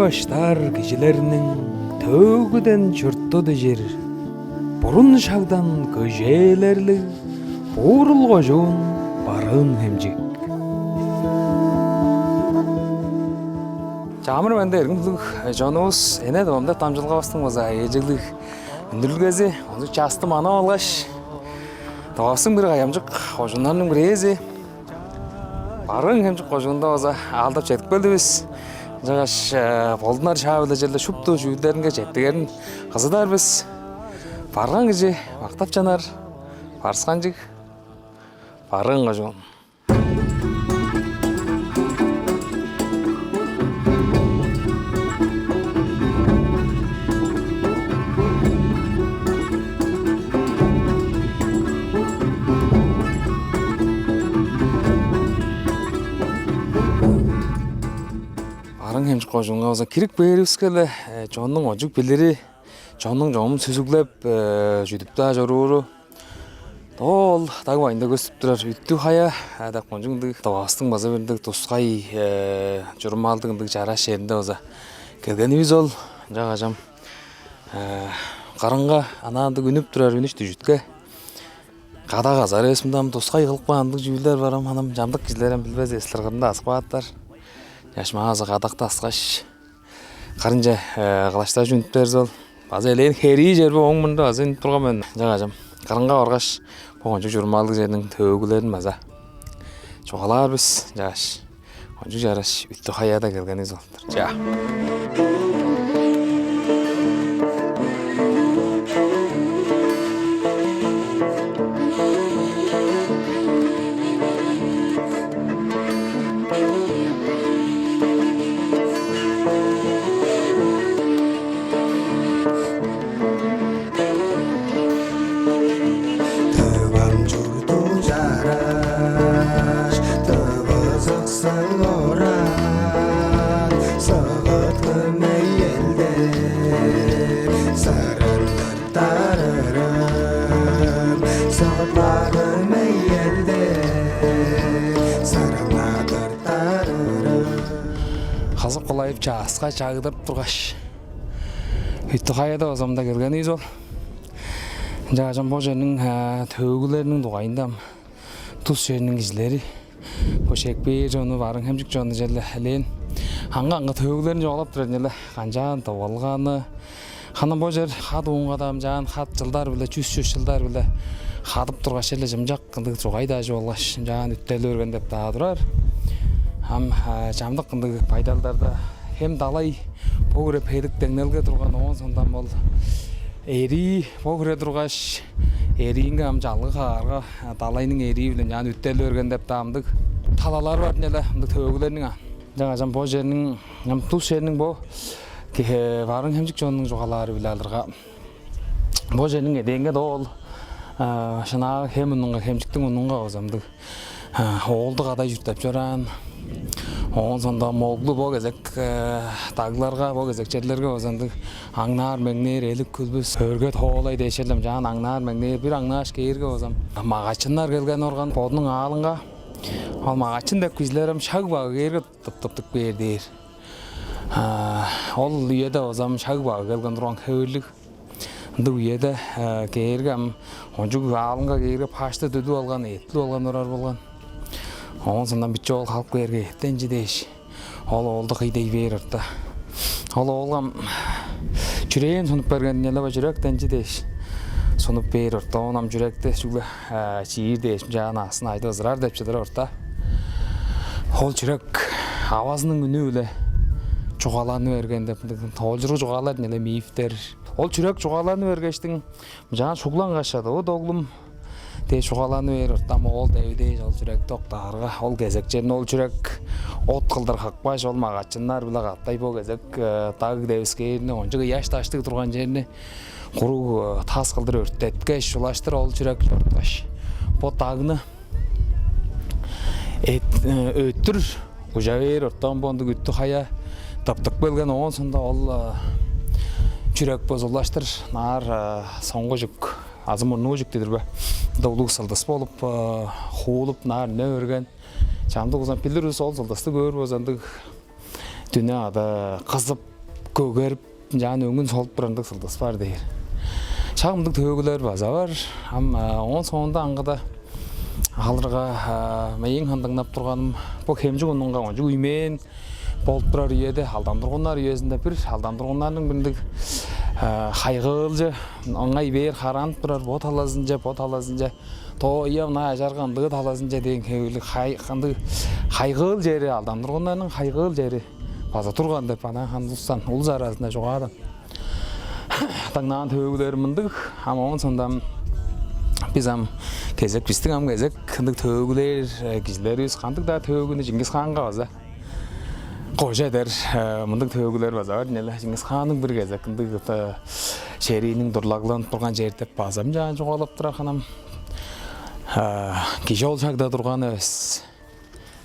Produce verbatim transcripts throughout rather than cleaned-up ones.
Ыштаар кижилерниң төөгүден чурту дижир, бурун шагдан көжээлерлиг буурул кожуун Барыын-Хемчик. Чаамыр менде, эргим хүлүг чонувус, эне-дывам деп дамчыдылгавыстың база ээлчеглиг үндүрүлгези, ону частып манап алгаш, Тывавыстың бир кайгамчык кожууннарының бирээзи Барыын-Хемчик кожуунда база аалдап чедип келдивис. Ынчангаш э, болдунар шаа-биле черле шупту чүүлдеринге четтигерин кызыдар бис. Барган кижи мактап чанар, барыксанчыг Барыын кожуун. Барыын-Хемчик кожуунга база кирип кээривиске-ле, э, чоннуң кончуг билири, чоннуң чогум сүзүглеп, э, чүдүп-даа чорууру, ол даг бажында көстүп турар Үттүг-Хая, э, деп кончуг ындыг Тывавыстың база бир ындыг тускай, э, чурумалдыг ындыг чараш черинде база келгенивис ол. Ынчангаш ам, э, кырынга анаа ындыг үнүп турар үнүш-дүжүтке кадак азар эвес, мында ам тускай кылып каан ындыг чүүлдер бар, ам аны ам чамдык кижилер ам билбес эвес, силер кырында азып каапкан силер. Чаш маңаа база кадакты аскаш, кырынче, э, кылаштажып үнүп бээр бис ол. База элээн херии чер бо, ооң мурнунда база үнүп турган мен. Ынчангаш ам кырынга баргаш, бо кончуг чурумалдыг черниң төөгүлерин база чугаалаар бис. Чаш, кончуг чараш Үттүг-Хаяда келгенивис ол-дур. Чаа. Тывам чурту чараш, тывызыксың оран, сыгыт хөмей элде сырындыр тарырым, сыгыт-ла хөмей элде сырынадыр тарырым. Хазып кылайып чааска чагыдырып тургаш, Үттүг-Хаяда база мында келгенивис ол. Ынчангаш ам бо черниң, а, төөгүлериниң дугайында ам тус черниң кижилери, бо шекпээр чону, Барыын-Хемчик чону черле элээн аңгы-аңгы төөгүлерин чугаалап турар черле, канчаан тывылганы, ханам бо чер хат уунга-даа ам чаан хат чылдар-биле, чүс-чүс чылдар-биле хадып тургаш, черле чымчак ындыг чугай-даа чүве болгаш, ынчаан үттели берген деп-даа турар. Ам, а, чамдык ындыг байдалдарда хем далай бо хире бедик деңнелге турган, оон соонда ам ол эрии бо хире тургаш, эриинге ам чалгы каарга, а, далайның эрии-биле ынчаан үттели берген деп-даа ындыг талалар бар-дыр ийин але, ындыг төөгүлерниң, а. Ынчангаш ам бо черниң, ам тус черниң бо ке-, Барыын-Хемчик чонунуң чугаалаары-биле алырга, бо черниң эдээнге-даа ол, а, шынаагы хем мурнунга, Хемчиктиң мурнунга база ындыг, а, оолду кадай чурттап чораан. Оон соонда моглу бо кезек, э, дагларга, бо кезек черлерге база ындыг аңнаар-меңнээр, элик-хүлбүс, өрге-тоолай дээш черле ынчаан аңнаар-меңнээр, бир аңнааш кээрге база ам магачыннар келген орган бодунуң аалынга. Ол магачын деп кижилер ам шаг-багы кээрге тып-, тыптып кээр дээр. А, ол үеде база ам шаг-багы келген турган хевирлиг. Ындыг үеде, э, кээрге ам кончуг аалынга кээрге пашты дүдүп алган, эттип алган турар болган. Оон соонда биче оол халып кээрге, эттен чи дээш, ол оолду кый дей бээр орта. Ол оолга ам чүрээн сунуп берген ийин але, бо чүректен чи дээш, сунуп бээр орта. Оон ам чүректи чүгле, э, чиир дээш, ынчаан аасын айдып ызырар деп чыдыр орта. Ол чүрек авазының үнү-биле чугааланы берген деп, мындыг тоолчургу чугаалар ийин але, мифтер. Ол чүрек чугааланы бергештиң, ынчаан шуглангаш чадавыт, оглум, дээш чугааланы бээр орта, ам оол девидээш, ол чүректи октаарга, ол кезек черни ол чүрек от кылдыр хыпкаш, ол магачыннар-биле катай бо кезек, э, даг девискээринде, кончуг ыяш-даштыг турган черни куруг, э, тас кылдыр өрттеткеш, улаштыр ол чүрек чоруткаш, бо дагны эт-, э, өттүр кужа бээр орта, ам бо ындыг Үттүг-Хая тыптып келген. Оон соонда ол, э, чүрек база улаштыр ынаар, э, соңгу чүк азы мурнуу чүк дидир бе? Ында улуг сылдыс болуп, э, хуулуп, ынаар үне берген. Чамдык улус ам билир улус ол сылдысты көөр болза, ындыг дүне ада кызып, көгерип, ынчаан өңүн солуп турар ындыг сылдыс бар дээр. Шак ындыг төөгүлер база бар. Ам оон соонда аңгыда алырга, мээң хандыңнап турганым, бо Хемчик унунга кончуг үймээн болуп турар үеде, Алдан тургуннар үезинде бир Алдан тургуннарның мындыг хайгыылчы, ыңай бээр хараанып турар, бо талазынче, бо талазынче, доо ыяв-на ажарга ындыы талазынче дээн хевирлиг хай-, ындыг хайгыыл чери, Алдан тургуннарның хайгыыл чери база турган деп, анаа хан улустан, улус аразында чугаадан дыңнаан төөгүлер мындыг. Ам оон соонда бис ам кезек, бистиң ам кезек ындыг төөгүлер, кижилеривис кандыг-даа төөгүнү Чингис хаанга база кожа эдер мындыг төөгүлер база бар ийин але. Чингис хаанның бир кезек ындыг шерииниң дурлагланып турган чер деп база ынчаан чугаалап турар ханам. Кижи ол шагда турган эвес.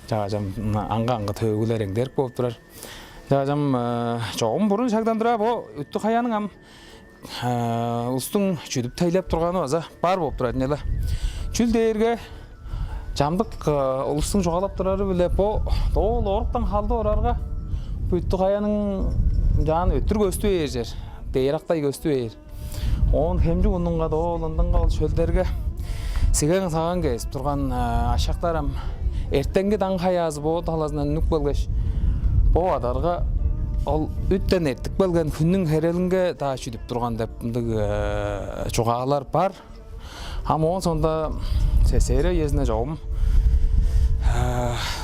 Чаа, чам аңгы-аңгы төөгүлер эңдерик болуп турар. Чаа, чам чогум бурун шагдан тура бо Үттүг-Хаяның ам улустуң чүдүп-тейлеп турганы база бар болуп турар ийин але. Чүл дээрге чамдык улустуң чугаалап турары-биле бо доол оруктан халды орарга, бо Үттүг-Хаяның чаан өттүр көстү бээр чер, дээрактай көстү бээр. Оон Хемчик унунга, доол ындынга ол шөлдерге сиген-саган кезип турган ашактар ам эртенги даң хаяазы бо талазындан үнүп келгеш, бо адарга ол үттен эртип келген хүннүң херелинге-даа чүдүп турган деп мындыг чугаалар бар. Ам оон соонда ССРЭ үезинде чогум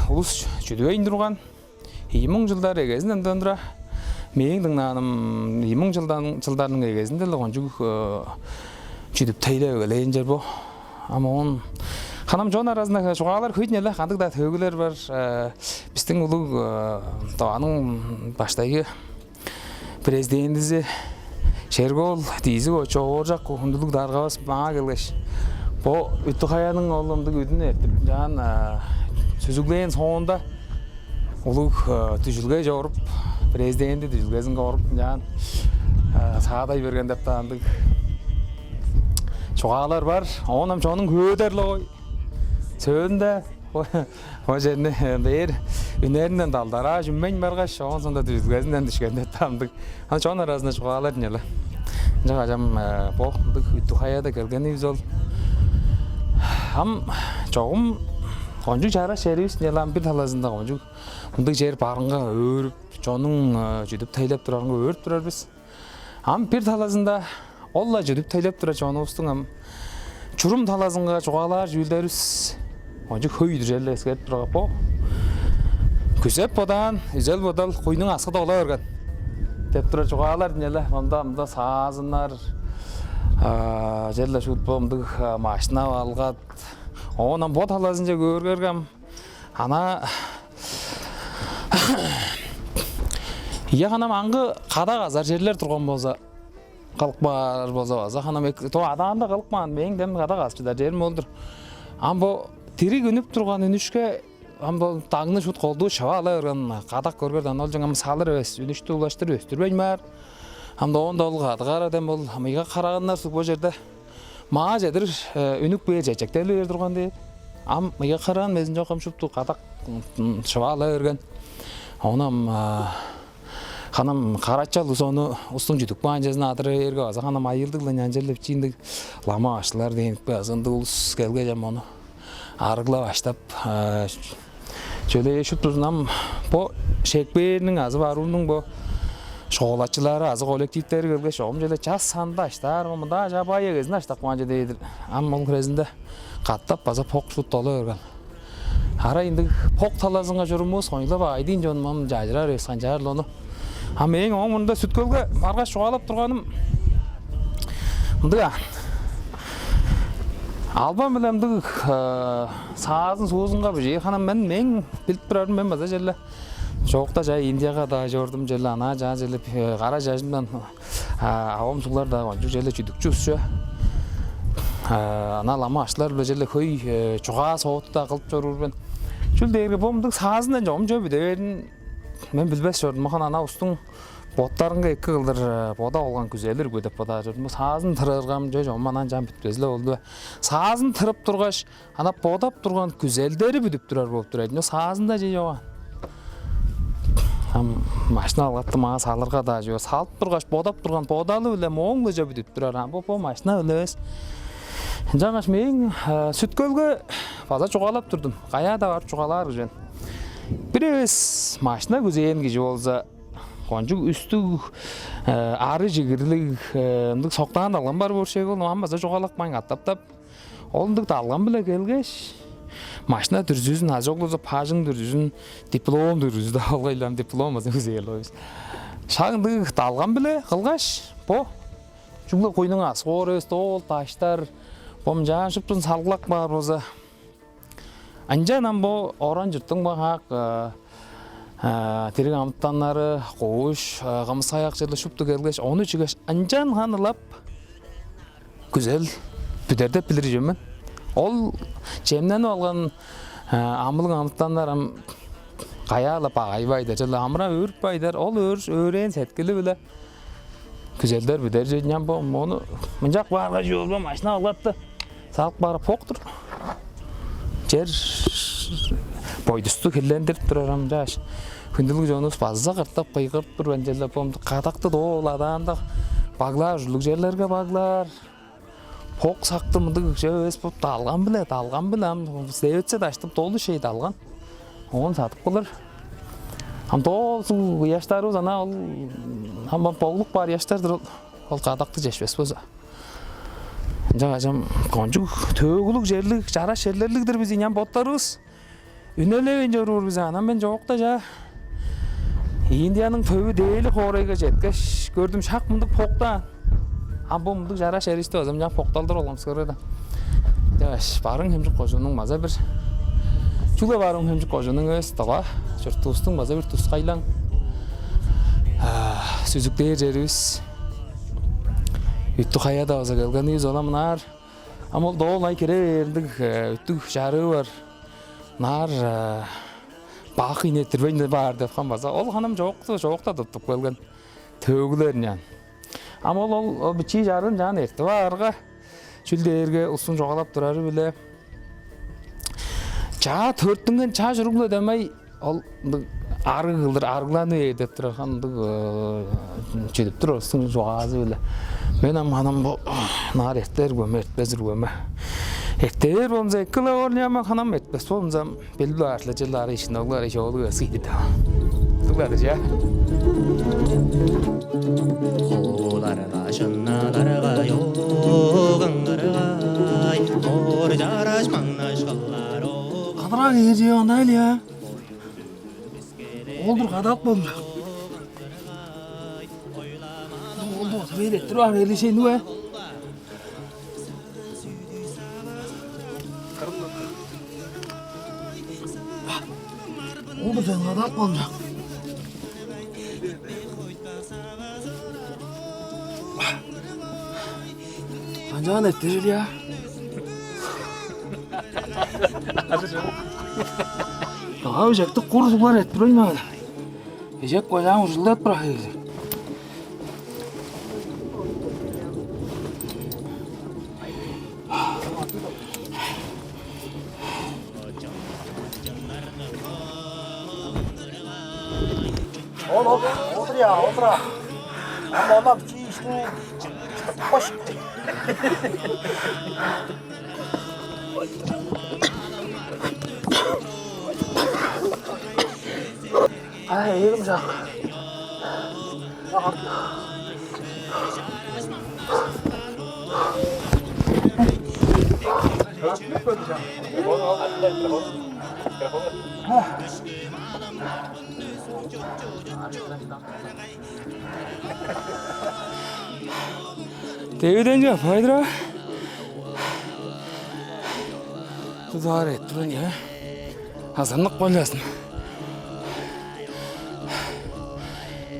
улус чүдүвейн турган. Ийи муң чылдар эгезинден тура, мээң дыңнааным, ийи муң чылдан, чылдарның эгезинде-ле кончуг чүдүп-тейлеп эгелээн чер бо. Ам оон ханам чон аразында чугаалар хөй-дүр ийин але, кандыг-даа төөгүлер бар. Бистиң улуг Тываның баштайгы президентизи Шериг-оол Дизикович Ооржак хүндүлүг даргавыс маңаа келгеш, бо Үттүг-Хаяның ол ындыг үдүн эртип, чаан сүзүглээн соонда улуг дүжүлге чоруп, президенти дүжүлгезинге оруп, чаан саадай берген деп-даа ындыг чугаалар бар. Оон ам чонуң хөөдер-ле ой. Сөөлүнде бо черни бээр үнеринден далдараа чүмейн баргаш, оон соонда дүжүлгезинден дүшкен деп-даа ындыг. Ам чон аразында чугаалар ийин але. Ынчангаш ам бо ындыг Үттүг-Хаяда келгенивис ол. Ам чогум кончуг чараш черивис ийин але, ам бир талазында кончуг мындыг чер барынга өөрүп, чонуң чүдүп-тейлеп турарынга өөрүп турар бис. Ам бир талазында ол-ла чүдүп-тейлеп турар чонувустуң ам чурум талазынга чугаалаар чүүлдеривис кончуг хөй-дүр черле эскерип турар бо. Күзеп-бодаан, үзел-бодал куйнуң аксы дола берген деп турар чугаалар ийин але. Мында, мында саазыннар, черле шуут бо мындыг машина-балгат. Оон ам бо талазынче көөргерге ам анаа, ийе, ханам аңгы када казар черлер турган болза, кылып каар болза база, ханам эк-, то адаанда кылып каан, мээң дем када казып чыдар черим ол-дур. Ам бо дириг үнүп турган үнүшке, ам бо дагны шуут колдуу шыва ала берген кадак көргер даан, ол чаңгам салыр эвес, үнүштү улаштыр өстүрбейн баар. Ам-даа оон-даа ол кадыгара дем ол мыйгак хараганнар суг бо черде маа чедир үнүп кээр, чечектели бээр турган дээр. Ам мыйгак хараан безин чок, ам шупту кадак шыва ала берген. Ону ам ханам карачал улус ону улустуң чүдүп каан чезин адыра бээрге база ханам айыылдыг-ла, ынчан черле бичииндиг лама башкылар дээн бе, азы ындыг улус келгеш, ам ону арыглап аштап, чүле шуптузун ам бо Шекпээрниң азы Барыынның бо школачылары азы коллективтери келгеш, чогум чүле час санында аштаар, мында чаа бай эгезин аштап каан чүве дээр. Ам ол хирезинде катап база бок шуут дола берген. Арай ындыг бок талазынга чурумувус кончуг-ла баай дийин, чонум, ам чажырар эвес, канчаар-ла ону. А мээң ооң мурнунда Сүт-Хөлге баргаш чугаалап турганым мындыг аан. Албан-биле мындыг саазын суузунга бижээ ханам мен, мээң билип турарым, мен база черле чоокта чаа Индияга-даа чордум, черле анаа чаа черле кара чажымдан авам суглар-даа кончуг черле чүдүкчү улус чүве. Анаа лама башкылар-биле черле хөй чугаа-соотту-даа кылып чоруур мен. Чүл дээрге бо мындыг саазындан чогум чүве бүде бээрин мен билбес чордум. Оон анаа улустуң боттарынга эки кылдыр бода болган күзелир үгү деп бодаар чордум. Бо саазын тырыргам чүве чогум анаа чаа бүтпес-ле болду бе. Саазын тырып тургаш, анаа бодап турган күзелдери бүдүп турар болуп турар ийин. Ол саазында чей чоган. Ам Машина алгаттым, аңаа салырга-даа чүве. Салып тургаш, бодап турган бодалы-биле мооң-биле чөп бүдүп турар. Ам бо, бо машина-биле эвес. Ынчангаш мээң, э, Сүт-Хөлге база чугаалап турдум. Каяа-даа барып чугаалаар кижи мен. Бир эвес машина күзээн кижи болза, кончуг үстүг, э, ары чигирлиг, э, ындыг соктаан далган бар болур шег ол, ам база чугаалап каайн катаптап. Ол ындыг далган-биле келгеш, машина дүрзүзүн, азы чок болза бажың дүрзүзүн, диплом дүрзүзү-даа болгай-ла, ам диплом база күзээр-ле бис. Шак ындыг далган-биле кылгаш, бо чүгле куйнуң аскы-оору эвес, доо ол даштар, бо мынчаан шуптузун салгылап каар болза, ынчан ам бо оран чурттуң бо хаак, э, э, дириг амытаннары, куш, э, кымыскаяк черле шупту келгеш, ону чигеш, ынчан ханы ылап күзел бүдер деп билир чүве мен. Ол чемненип алган, э, амылыг амытаннар ам каяа-ла багайбай-дыр, черле амырап өөрүппей-дир. Ол өөр-, өөрээн сеткили-биле күзелдер бүдер чүве. Ынчан бо, мону мынчап каарга чүве ол бо, машина алгатты. Салып каары бок-тур. Чер бойдусту хирлендирип турар ам чааш. Хүндүлүг чонувус база кыртап, кыйгырып тур, ынчалза-даа бо кадакты доо ол адаанда баглаар, ужурлуг черлерге баглаар. Бок сактыр мындыг чүве эвес, бо далган-биле, далган-биле ам севетсе даштып, долу шей далган. Оон садып кылыр. Ам доозу ыяштарывыс ана ол, ам боглуп баар ыяштар-дыр ол. Ол кадакты чешпес болза. Ынчангаш ам кончуг төөгүлүг черлиг, чараш черлерлиг-дир бис, ийин, ам боттарывыс үнелевейн чоруур бис аан. Ам мен чоокта чаа Индияның төвү Дели хоорайга четкеш, көрдүм, шак мындыг боктаан. Ам бо мындыг чараш чер ишти база мынчаан бокталдыр болган бис, көрүңер даан. Чаш, Барыын-Хемчик кожууннуң база бир, чүгле Барыын-Хемчик кожууннуң эвес, Тыва чуртувустуң база бир тускайлаң, а, сүзүктээр черивис. Үттүг-Хаяда база келгенивис ол-ла мынаар. Ам ол доо-ла кире бээр ындыг, э, үттүг чарыы бар. Ынаар, э, бак ийне эрттирбейн баар деп каан база. Ол ханы ам чоокта, чоокта туттуп келген төөгүлер ынчаан. Ам ол, ол, ол бичии чарыын ынчаан эртип аарга, чүл дээрге улустуң чугаалап турары-биле, чаа төрүттүнген чаш уруг-ла дөмей, ол ындыг арыг кылдыр арыгланып бээр деп турар, ханы ындыг, э, чүдүп тур улустуң чугаазы-биле. Мен ам ханы ам бо, ынаар эртер иргем бе, эртпес иргем бе? Эртер болза эки-ле боор, ынчан ам ханы ам эртпес болза, билип-ле аар силер, чылдары ишин оглар иш оолу кыйды деп. Дуглады ча. Кууларга, шынналарга, ёгаңарга, ор чараш маңнаш кылар. Кадырак ээрчээ ондай-ла, я. Ол-дур, кадалып болдум. Ол-дур, мен эрттирип аар, элешейни бе? Ол-дур, сен кадалып болдум. Канчаан эрттирер, я? Ага, өжекти кур суглар эрттирбейн баар. Эжек койлаан ужурлап баар хевирлиг. Ол, ол, олур, я, олур. Ам ону бичии иштиң хош. Ай, ээгим чак. Девиден чаппай тура. Тудаар эттирен, я. Азаннак боласың.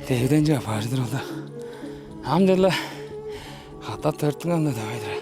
Девиден чаппай тур ол-даа. Ам черле катап төрүттүнген-даа дөмей-дир.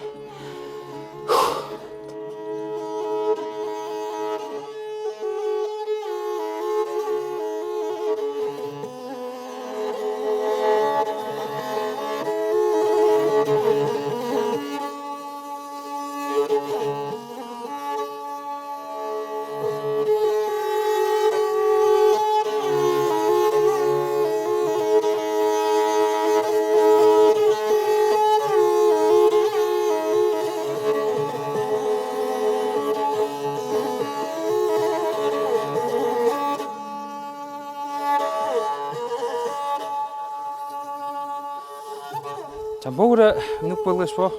Бо хире үнүп келгеш, бо,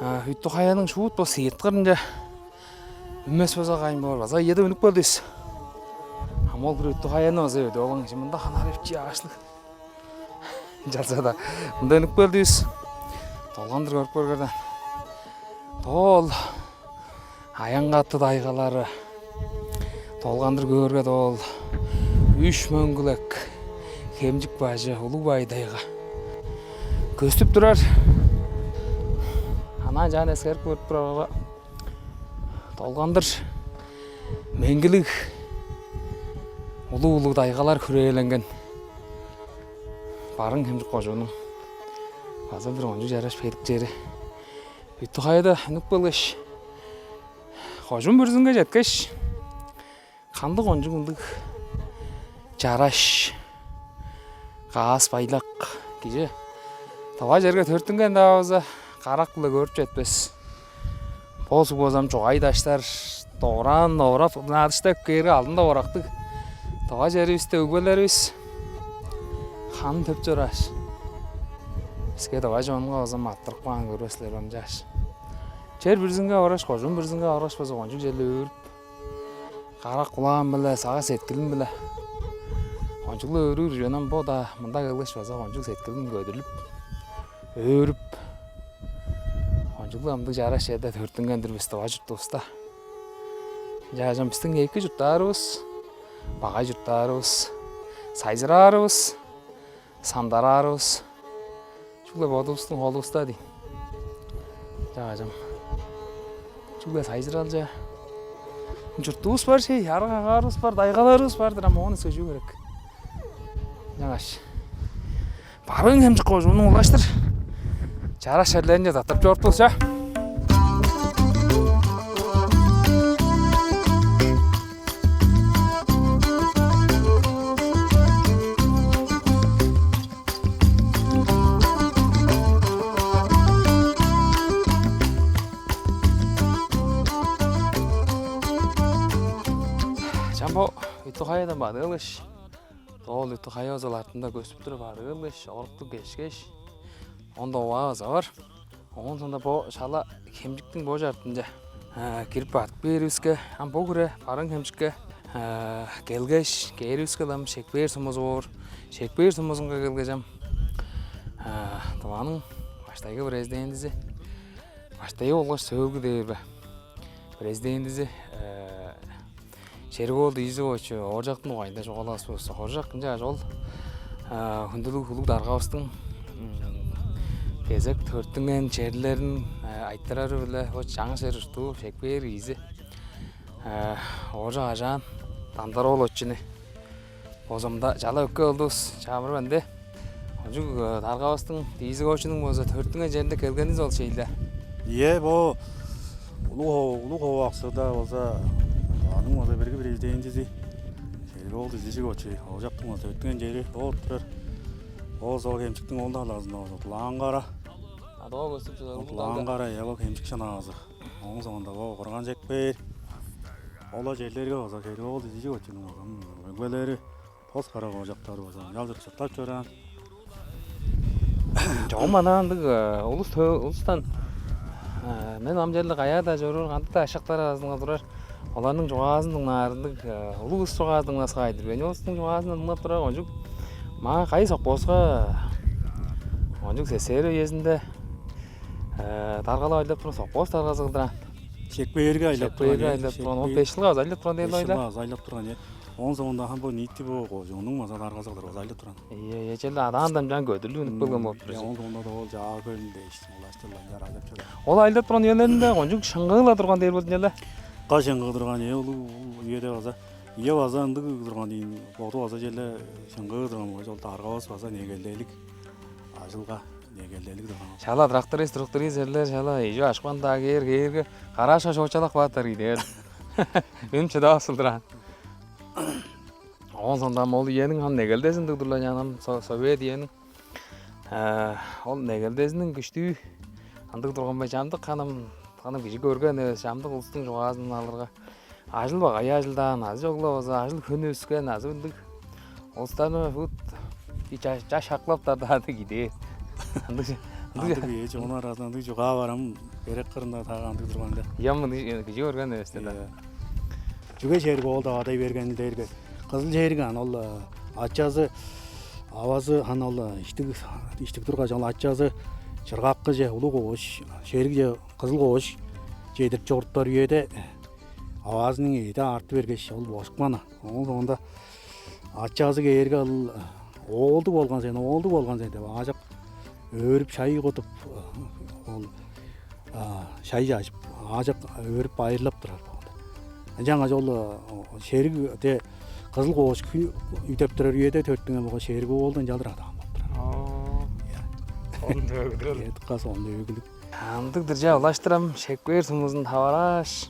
а, Үттүг-Хаяның шуут бо сыйырткырынче үнмес болза кайын боор, база ийеде үнүп келдивис. Ам ол хире Үттүг-Хаяны база өдүп алган кижи мында ханаар эпчи аашлыг. Ынчалза-даа мында үнүп келдивис. Долгандыр көрүп көргерден. Доо ол Аянгаты тайгалары долгандыр көөрге, ол Үш-Мөңгүлек, Хемчик бажы, Улуг-Бай-Тайга көстүп турар. Анаа чаан эскерип көрүп турарга, долгандыр меңгилиг улуг-улуг тайгалар хүрээленген Барыын-Хемчик кожууннуң база бир кончуг чараш бедик чери. Үттүг-Хаяда үнүп келгеш, кожуун бүрүзүнге четкеш, кандыг кончуг ындыг чараш, каас-байлак кижи тыва черге төрүттүнген-даа болза, карак-биле көрүп четпес. Бо суг болза ам чугай даштар, дораан овурап, ынаар дыштап кээрге, алдында орактыг тыва черивисте өгбелеривис ханын төп чорааш, биске, тыва чонга болза ам арттырып каан көрбес силер ам чааш. Чер бүрүзүнге баргаш, кожуун бүрүзүнге баргаш болза, кончуг черле өөрүп, карак кулаам-биле, сагыш-сеткилим-биле кончуг-ла өөрүүр чүве-дир ам. Бо-даа мында келгеш база кончуг сеткилим көдүрлүп, өөрүп, кончуг-ла ындыг чараш черде төрүттүнген-дир бис, тыва чуртувуста. Ынчангаш ам бистиң эки чурттаарывыс, багай чурттаарывыс, сайзыраарывыс, сандараарывыс чүгле бодувустуң холувуста дийин. Ынчангаш ам чүгле сайзыралче. Чуртувус бар, шей, арыг агаарывыс бар, тайгаларывыс бар-дыр, ам оон өске чүү херек? Ынчангаш Барыын-Хемчик кожууннуң улаштыр чараш черлеринче таптап чоруптувус, чаа. Чаа, бо Үттүг-Хаядан бадып келгеш, доо-ла Үттүг-Хая база артында көстүп туруп, бадып келгеш, оруктуг кешкеш, оон-даа оваа база бар. Оон соонда бо шала Хемчиктиң бо чартыынче, а, кирип бадып кээривиске, ам бо хире Барыын-Хемчикке, а, келгеш, кээривиске-ле ам Шекпээр сумузу боор. Шекпээр сумузунга келгеш ам, а, Тываның баштайгы президентизи, баштайгы болгаш сөөлгү дээр бе, президентизи, э, Шериг-оол Дизижикович Ооржактың дугайында чугаалавас болза, Ооржак ынчангаш ол, а, хүндүлүг улуг даргавыстың, м, кезек төрүттүнген черлерин, а, айтырары-биле, ол чаңгыс чер-чурттуг, Шекпээр кижизи, а, Ооржак Ажаан Дандар-ооловичини бо соомда чалап эккеп алдывыс. Чаа, амыр-менди. Кончуг, э, даргавыстың, Дизижиковичиниң болза төрүттүнген черинге келгенивис ол шейле. Ийе, бо улуг хо-, улуг хову аксында болза, аның болза бирги президентизи Шериг-оол Дизижикович Ооржактың болза төрүттүнген чери болуп турар. Бо Хемчиктиң ол талазында болза Дулаан-Кара. А, доо көстүп чыдар, улуг Дулаан-Кара, ийе, бо Хемчик шынаазы. Ооң соонда бо Курган-Шекпээр. Ол-ла черлерге болза Шериг-оол Дизижиковичиниң болза, м, өгбелери тос кара Ооржактар болза ынчалдыр чурттап чораан. Чогум анаа ындыг, э, улус тө-, улустан, э, мен ам черле каяа-даа чоруур, кандыг-даа ашактар аразынга турар, оларның чугаазын дыңнаар ындыг, э, улуг улус чугаазын дыңнаксай-дыр. Мен улустуң чугаазын дыңнап турар, кончуг маңаа кайы совхозка, кончуг СССР үезинде, э, даргалап ажылдап турган совхоз даргазы кылдыр аан. Шекпээрге ажылдап турган, Шекпээрге ажылдап турган, он беш чылга база ажылдап турган дээр. Беш чылга база ажылдап турган, э. Ооң соонда ам бо ниити бо кожууннуң база даргазы кылдыр база ажылдап турган. Ийе, ийе, черле адаанда ынчан көдүрлүп үнүп келген болуп турар. Ийе, ооң соонда-даа ол чаа хөлүнде ишти улаштыр-ла ынчаар ажылдап чораан. Ол ажылдап турган үелеринде кончуг шыңгыы-ла турган дээр болду, ийе-ле. Каш шыңгыы турган, э, улуг, улуг үеде база, ийе, база ындыг турган ийин, боду база черле шыңгыы турган болгаш, ол даргавыс база негелделиг, ажылга негелделиг турган. Шала тракторист, тракторист эрлер, шала ижи ашкан-даа кээр, кээрге, гаражка шоочалап каапкан дээр. Үнүп чыдавас-тыр аан. Ооң соонда ам ол үениң ам негелдези ындыг турган, ам со-, совет үениң. Э, ол негелдезиниң күштүү ындыг турган бе, чамдык харын, харын кижи көрген эвес, чамдык улустуң чугаазын алырга, ажыл багай ажылдаан, азы чогула болза ажыл-хүнү өскен, азы ындыг улустарны бут и ча-, чаш шаклап-даа даадаг идээр. Ындыг, Ындыг. Ындыг, ээ, чонуң аразында ындыг чугаа бар ам, Берек кырында таа ындыг турган-даа. Ям мындыг кижи көрген эвес-тир-даа. Ийе. Чүге шериг оол деп адай бергенил дээрге, кызыл шериг ан ол, э, ачазы, авазы ан ол, э, иштиг, иштиг тургаш, ол ачазы чыргаккыже, улуг кобуш, шеригже кызыл кобуш чедирип чоруптар үеде, авазының эъди аарты бергеш, ол божупкан. Ооң соонда ачазы кээрге, ол оолдуг болган сен, оолдуг болган сен деп, аажок өөрүп, шай кудуп, ол, а, шай чажып, аажок өөрүп, байырлап турар болган. Ынчангаш ол, а, шериг де кызыл кобуш үдеп турар үеде төрүттүнген болгаш, шериг оолду ынчалдыр адаан болуп турар. Оо. Ийе. Оон-даа өглүг. Ийе, дыка соонда өглүг. Ындыг-дыр, чаа, улаштыр ам Шекпээр сумузун тавараш,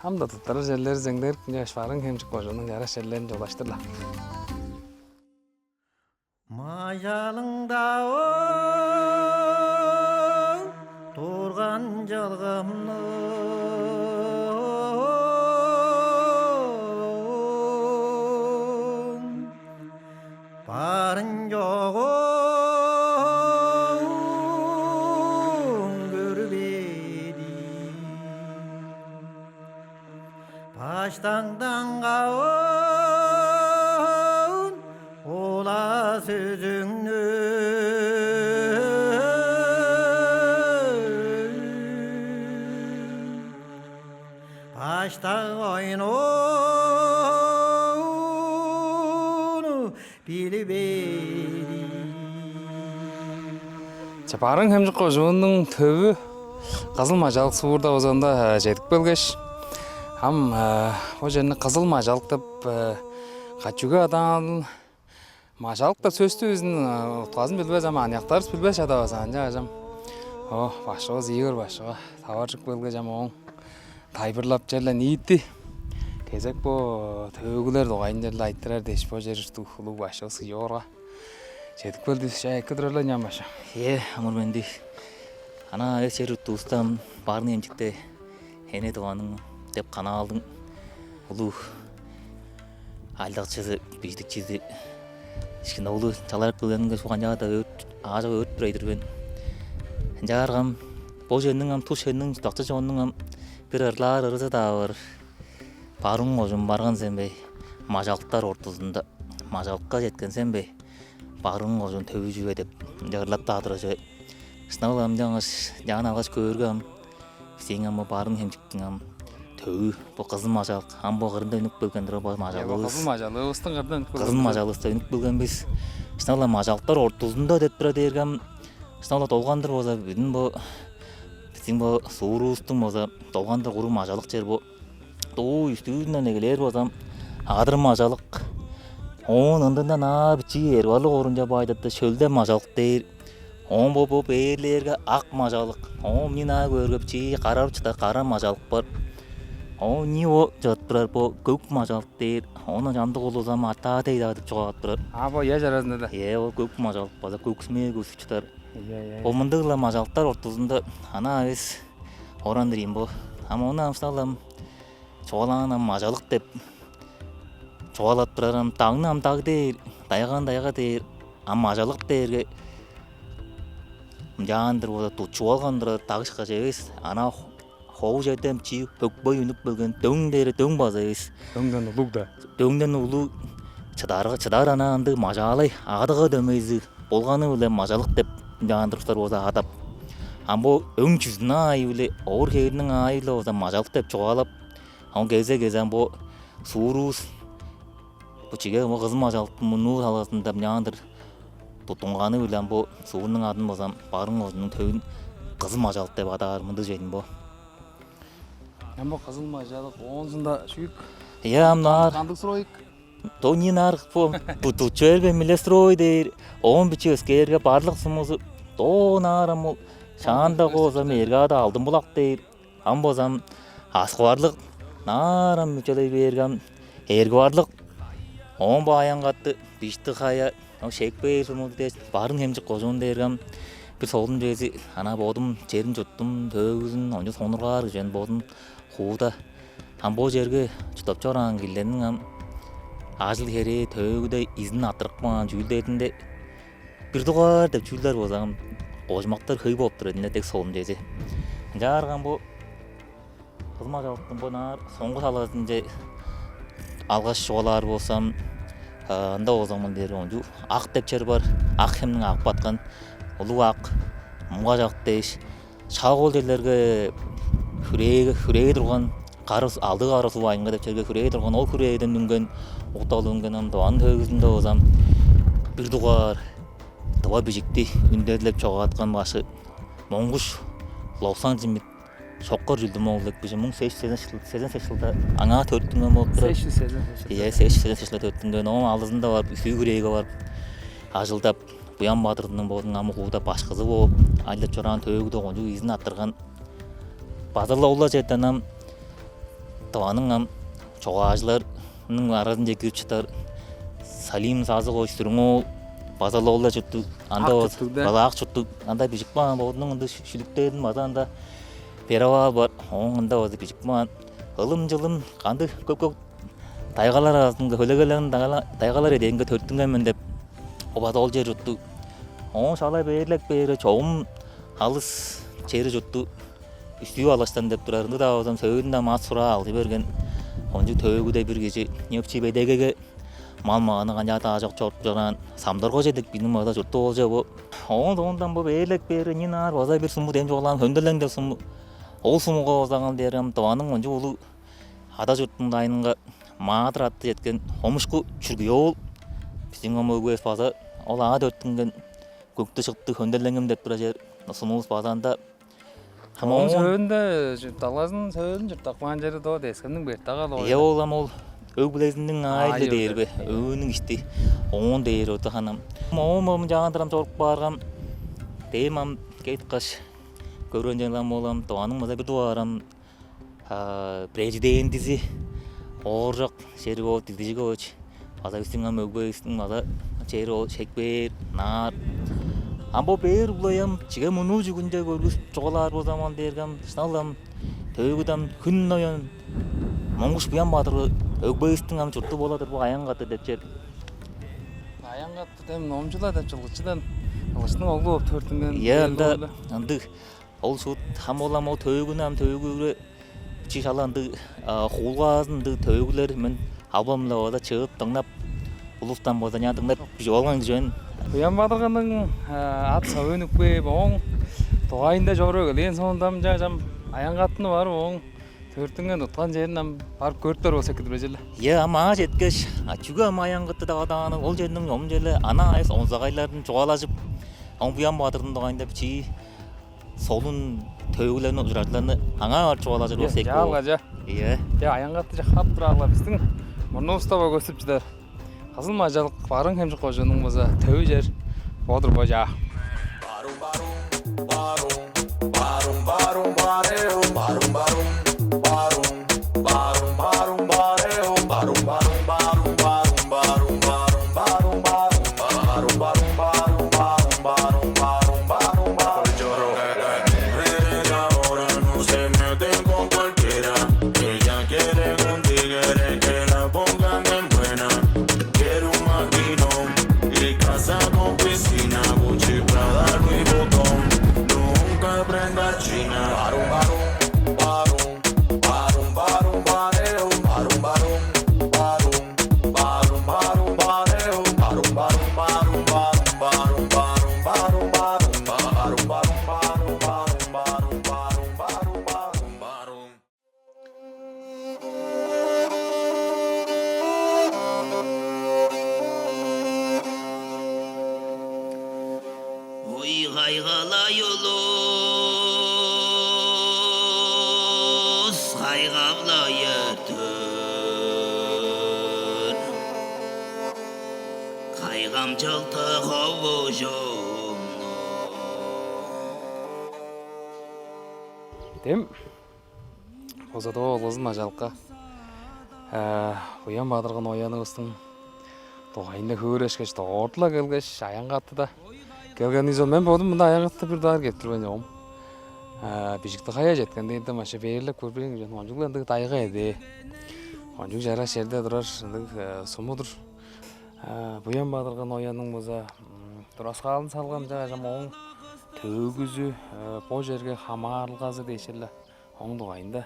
ам-даа туттарар черлери зеңдерип, ынчангаш Барыын-Хемчик кожууннуң чараш черлеринче улаштыр-ла. Мажалыңда ол турган чылгымның барын-чогун көрбедим. Баштаңдан каан ол-ла сөзүңнү баштак ойноону билбедим. Че, Барыын-Хемчик кожууннуң төвү Кызыл-Мажалык суурда болза-даа, э, чедип келгеш, ам, э, бо черни Кызыл-Мажалык деп, э, качыгы адаан. Мажалык деп сөстү безин, э, утказын билбес, ам аныяктарывыс билбес чадавас, ынчангаш ам, о, башкывыс Игорь башкыга таваржып келгеш, ам ооң тайылбырлап, черле ниити кезек бо төөгүлер дугайын черле айтырар дээш, бо чер чурттуг улуг башкывыс Йорга чедип келдивис. Чаа, эки турар-ла, ынчан, башкы. Ээ, амыр-менди. Анаа эвес чер чурттуувуста ам Барыын-Хемчикте Эне-Тываның деп канаалдың улуг ажылдакчызы, бижидикчизи Ишкин-оолу чаларып келгенинге шуган чаада өөрт, аажок өөрүп турар-дыр мен. Ынчаарга ам бо чоннуң ам, тус чоннуң, чурттакчы чоннуң ам бир ырлаар ырызы-даа бар. Барыын кожуун барган сен бе, мажалыктар ортузунда, мажалыкка четкен сен бе, Барыын кожуун төвү чүве деп, ынча ырлап-даа турар чүве. Шынап-ла ам, ынчангаш чаан алгаш көөрге ам, бистиң ам бо Барыын-Хемчиктиң ам төвү бо Кызыл-Мажалык, ам бо кырында үнүп келген турар бо мажалыывыс. Ийе, бо Кызыл-Мажалыывыстың кырында үнүп келген. Кызыл-Мажалыывыста үнүп келген бис. Шынап-ла мажалыктар ортузунда деп турар дээрге ам, шынап-ла долгандыр болза, бүдүн бо бистиң бо суурувустуң болза долгандыр куруг мажалык чер бо. Дуу үстүүрүнден эгелээр болза ам, Адыр-Мажалык. Оон ындында ынаар бичии эргарлыг орунче байдыпты, Шөлде-Мажалык дээр. Оон бо, бо бээрлээрге Ак-Мажалык. Оон мин ынаар көөрге, бичии карарып чыдар Кара-Мажалык бар. Оон ийи бо чыдып турар, бо Көк-Мажалык дээр. Ону чамдык улус ам Артаа-Дей-даа деп чугаалап турар. А, бо ыяш аразында-даа. Ээ, ол Көк-Мажалык база көк-сүмеге көстүп чыдар. Ийе, ийе. Бо мындыг-ла мажалыктар ортузунда анаа эвес оран-дыр ийин бо. Ам ону ам шынап-ла ам чугаалаан ам мажалык деп чугаалап турар, ам дагны ам даг дээр, тайганы тайга дээр, ам мажалык дээрге ынчаан-дыр болза, ту-, чугаалап турар даг ышкаш эвес, анаа хо-, хову черден бичии хөкпей үнүп келген, дөң дээрге дөң база эвес. Дөңден улуг-даа. Дөңден улуг, чыдарга, чыдар анаа ындыг мажаалай, адыга дөмейзи болганы-биле мажалык деп ынчаан-дыр улустар болза адап. Ам бо өң чүзүнүң аайы-биле, овур-хевириниң аайы-биле болза мажалык деп чугаалап, оон кезе-кезе ам бо суурувус, бо чиге бо Кызыл-Мажалыктың мурнуу талазында ынчаан-дыр туттунганы-биле ам бо суурнуң адын болза ам Барыын кожууннуң төвүн Кызыл-Мажалык деп адаар, мындыг чүве ийин бо. Ам бо Кызыл-Мажалык, оон соонда шүүк. Ийе, ам ынаар. Кандыг строй? Доо ынаар бо, бо ту-, чүве бербейн, милестрой дээр, оон бичии өскээрге Барлык сумузу, доо ынаар ам ол шаанда болза ам эрге ада Алдын-Булак дээр, ам болза ам Аскы-Барлык, ынаар ам үчелей бээрге ам Эрги-Барлык, оон бо Аянгаты, Биштиг-Хая, ол Шекпээр сумузу дээш, Барыын-Хемчик кожуун дээрге ам бир солун чүвези, анаа бодум черим-чуртум, төөгүзүн, ону сонуургаар кижи мен бодум хууда. Ам бо черге чурттап чораан кижилерниң ам ажыл-херээ, төөгүде изин арттырып каан чүүлдеринде бир дугаар деп чүүлдер болза ам кожумактар хөй болуп турар ийин, дег солун чүвези. Ынчаарга бо кызым ажалыктың бо ынаар соңгу талазынче алгаш чугаалаар болзам, ында болза мындыг дээрге, кончуг Ак деп чер бар, Ак хемниң агып баткан улуг Ак, Мугаш-Ак дээш, шак ол черлерге хүрээ, хүрээ турган, Кара-Су-, Алдыы Кара-Суг Айынга деп черге хүрээ турган, ол хүрээден үнген, укталып үнген ам Тываның төөгүзүнде болза ам бир дугаар тыва бижикти үндезилеп чогааткан башкы Монгуш Лопсан Чимит Шокар Чүлдүм-оол деп кижи муң сес чүс сезен чыл-, сезен сес чылда аңаа төрүттүнген болуп турар. Сес чүс сезен сес чылда. Ийе, сес чүс сезен сес чылда төрүттүнген. Ооң алызында барып, Үстүү-Хүрээге барып, ажылдап, Буян-Бадыргының бодунуң ам угууда башкызы бооп, ажылдап чораан, төөгүде кончуг изин арттырган. База-ла ол-ла черден ам Тываның ам чогаалчыларының аразынче кирип чыдар Салим Сазыгович Сүрүң-оол, база-ла ол-ла чурттуг, анда Ак чурттуг, да? База Ак чурттуг, анда бижип каан, бодунуң ында шү-, шүлүктерин база анда перевал бар, ооң ында база бижип каан. Ылым-чылым, кандыг көк-көк тайгалар аразынга, хөлегелерниң тайгала-, тайгалар эдээнге төрүттүнген мен деп, ол база ол чер чурттуг. Оон шала бээрлеп бээрге, чогум алыс чери чурттуг, Үстүү-Алаштан деп турар, ындыг-даа болза ам сөөлүнде ам ат-сураа алгы берген, кончуг төөгүде бир кижи, ньепчи бедегеге мал-маганы канчаар-даа чок чоруп чораан, Самдар-Кожа деп кижиниң база чурту болча бо. Ооң соондан бо бээрлеп бээрге, ынаар база бир суму дем чугаалаан, Хөнделең деп суму. Ол сумуга болза ам дээрге ам Тываның кончуг улуг ада чуртунуң дайынынга Маадыр атты четкен Хомушку Чүргүй-оол. Бистиң ам өгбевис база ол аңаа төрүттүнген, Көктүг-Шыктыг, Хөнделеңим деп турар чер, сумувус база анда. Ам ооң сөөлүнде, чуртталгазының сөөлүн чурттап каан чери доо Тес-Хемниң Бертагал-оол. Ийе, ол ам ол өг-бүлезиниң аайы-биле дээр бе, өөнүң ишти. Оон дээр оду ханам. Ам ооң ам чаандыр ам чоруп каарга ам, дем ам кээп каш көрген черлер ам, ол ам Тываның база бир дугаар ам президентизи Ооржак Шериг-оол Дигдижикович, база бистиң ам өгбевистиң база чери ол Шекпээр, ынаар. Ам бо бээр улай ам чиге мурнуу чүгүнче көргүзүп чугаалаар болза ам, ол дээрге ам шынап-ла ам төөгүде ам хүн ноян Монгуш Буян-Бадыргы өгбевистиң ам чурту бола-дыр бо Аянгаты деп чер. Аянгаты дем номчула деп чылгычыдан, чылгычының оглу болуп төрүттүнген. Ийе, ында ындыг. Ол шуут ам ол ам ол төөгүнү ам төөгү чи шала ындыг, а, хуулгаазын ындыг төөгүлер мен албан-биле база чыып дыңнап, улустан база ынчаар дыңнап бижип алган кижи мен. Буян-Бадыргының, а, ат-сывын үнүп кээп, ооң дугайында чоруп эгелээн соонда ам чаа чам Аянгатыны барып, ооң төрүттүнген, туткан черин ам барып көрүптер болза эки-дир бе, черле? Ийе, ам аңаа четкеш, а, чүге ам Аянгаты деп адааны, ол черниң ам черле анаа эвес онзагайларын чугаалажып, ам Буян-Бадыргының дугайында бичии солун төөгүлерни, ужуражыларны аңаа барып чугаалажыр болза эки боор. Ийе, чаа, чаа. Ийе. Чаа, Аянгаты чаа, хап тура-ла, бистиң мурнувуста бо көстүп чыдар Кызыл-Мажалык, Барыын-Хемчик кожууннуң база төвү чер бо-дур бо, чаа. Quiere contigo, quiere que la pongan en buena. Quiere un maquinón y casa con piscina, Gucci, Prada, Louis Vuitton. Nunca prenda china. Barum, barum, barum, barum, barum, bareo, barum, barum, barum. Ой, кайгамчык улус, кайгамчык улус. Кайгамчыктыг кобужумну. Дем база-даа ол Кызыл-Мажалыкка, э, Буян-Бадыргы ноянывыстың дугайында хөөрешкеш, дорт-ла келгеш, Аянгатыда келгенивис ол. Мен бодум мында Аянгатыда бир дугаар кээп турган чогум. Э, Бижиктиг-Хая четкен дээрде, машы бээрлеп көрбээн кижи мен. Кончуг-ла ындыг тайга эдээ. Кончуг чараш черде турар ындыг, э, суму-дур. А, Буян-Бадыргы ноянның база, м, тураскаалын салган, чаа чам ооң Төөгүзү, э, бо черге хамаарылгазы дээш-ле, ооң дугайында,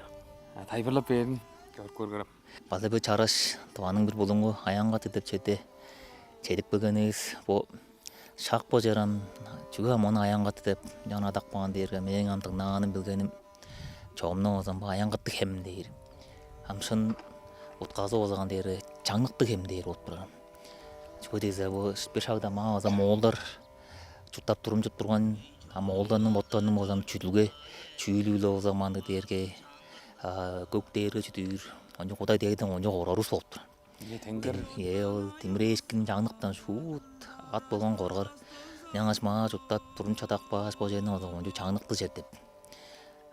э, тайылбырлап бээрин көрүп көргүрем. База бир чараш Тываның бир булуңу Аянгаты деп черде чедип келгенивис, бо шак бо чер ам, чүге ам ону Аянгаты деп ынчан адап каан дээрге, мээң ам дыңнааным, билгеним, чогум-на болза бо Аянгаты хем дээр. Ам шын утказы болза ам дээрге Чаңныктыг хем дээр болуп турар. Чүге дизе, бо бир шагда маа база моолдар чурттап турумчуп турган, а моолдарның боттарының болза чүдүлге чүүлү-биле болза мындыг дээрге, а, көк дээрге чүдүүр, кончуг Кудай дээрден кончуг орарувус болуп турар. Ийе, теңдер. Ийе, ол димирээшкин чаңныктан шуут ат болган коргар. Ынчангаш маа чурттап, турум чадап кааш, бо черни болза кончуг чаңныктыг чер деп.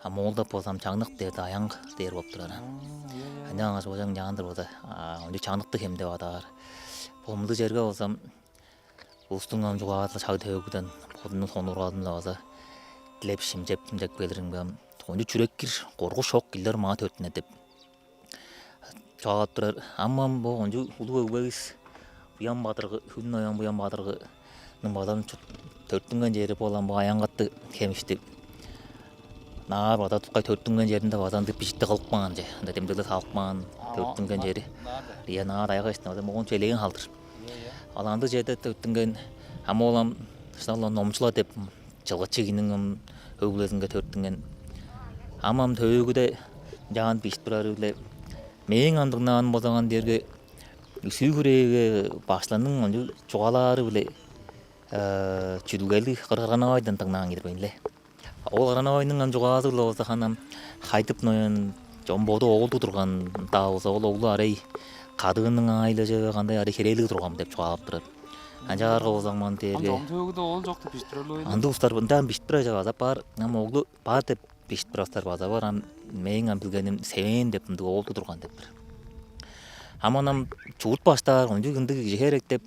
А моолдап болза ам чаңнык дээрде аян дээр болуп турар. Ынчангаш бо чаңчаандыр болза, а, кончуг Чаңныктыг хем деп адаар. Бо мындыг черге болза ам улустуң ам чугаалаар шаг-төөгүден бодунуң сонуургалын-на база дилеп, шимчеп, шимчеп келиринге ам, кончуг чүрек кир, коргуш чок кижилер маа төрүттүнер деп чугаалап турар. Ам, ам бо кончуг улуг өгбевис, Буян-Бадыргы, Хүн Ноян Буян-Бадыргының база төрүттүнген чери бо-ла ам бо Аянгаты хем ишти. Ынаар база тускай төрүттүнген черинде база ындыг бижикти кылып каан че, ында демдеглер салып каан төрүттүнген чери. Ийе, ынаар аяга иштинде база моон челээн халдыр. Ол ындыг черде төрүттүнген, ам ол ам шынап-ла номчула деп чылгычы кижиниң ам өг-бүлезинге төрүттүнген. Ам, ам төөгүде чаан бижип турары-биле, мээң ам дыңнааным болза ам дээрге Үстүү-Хүрээге башкыларның кончуг чугаалаары-биле, э, чүдүлгелиг кырган-авайдан дыңнаан кижи-дир мен-ле. Ол кырган-авайның ам чугаазы-биле болза ам Хайдып Ноян чон боду оолдуг турган-даа болза, ол оглу арай кадыының аайы-биле чүве кандай арай херээлиг турган деп чугаалап турар. Ынчаарга болза ам дээрге ам төөгүде оол чок деп бижип турар-ла. Ындыг улустар ынчан бижип турар чүве база бар, ам оглу бар деп бижип турар улустар база бар, ам мээң ам билгеним Севээн деп ындыг оолдуг турган деп-тир. Ам оон ам чурт баштаар кончуг ындыг кижи херек деп,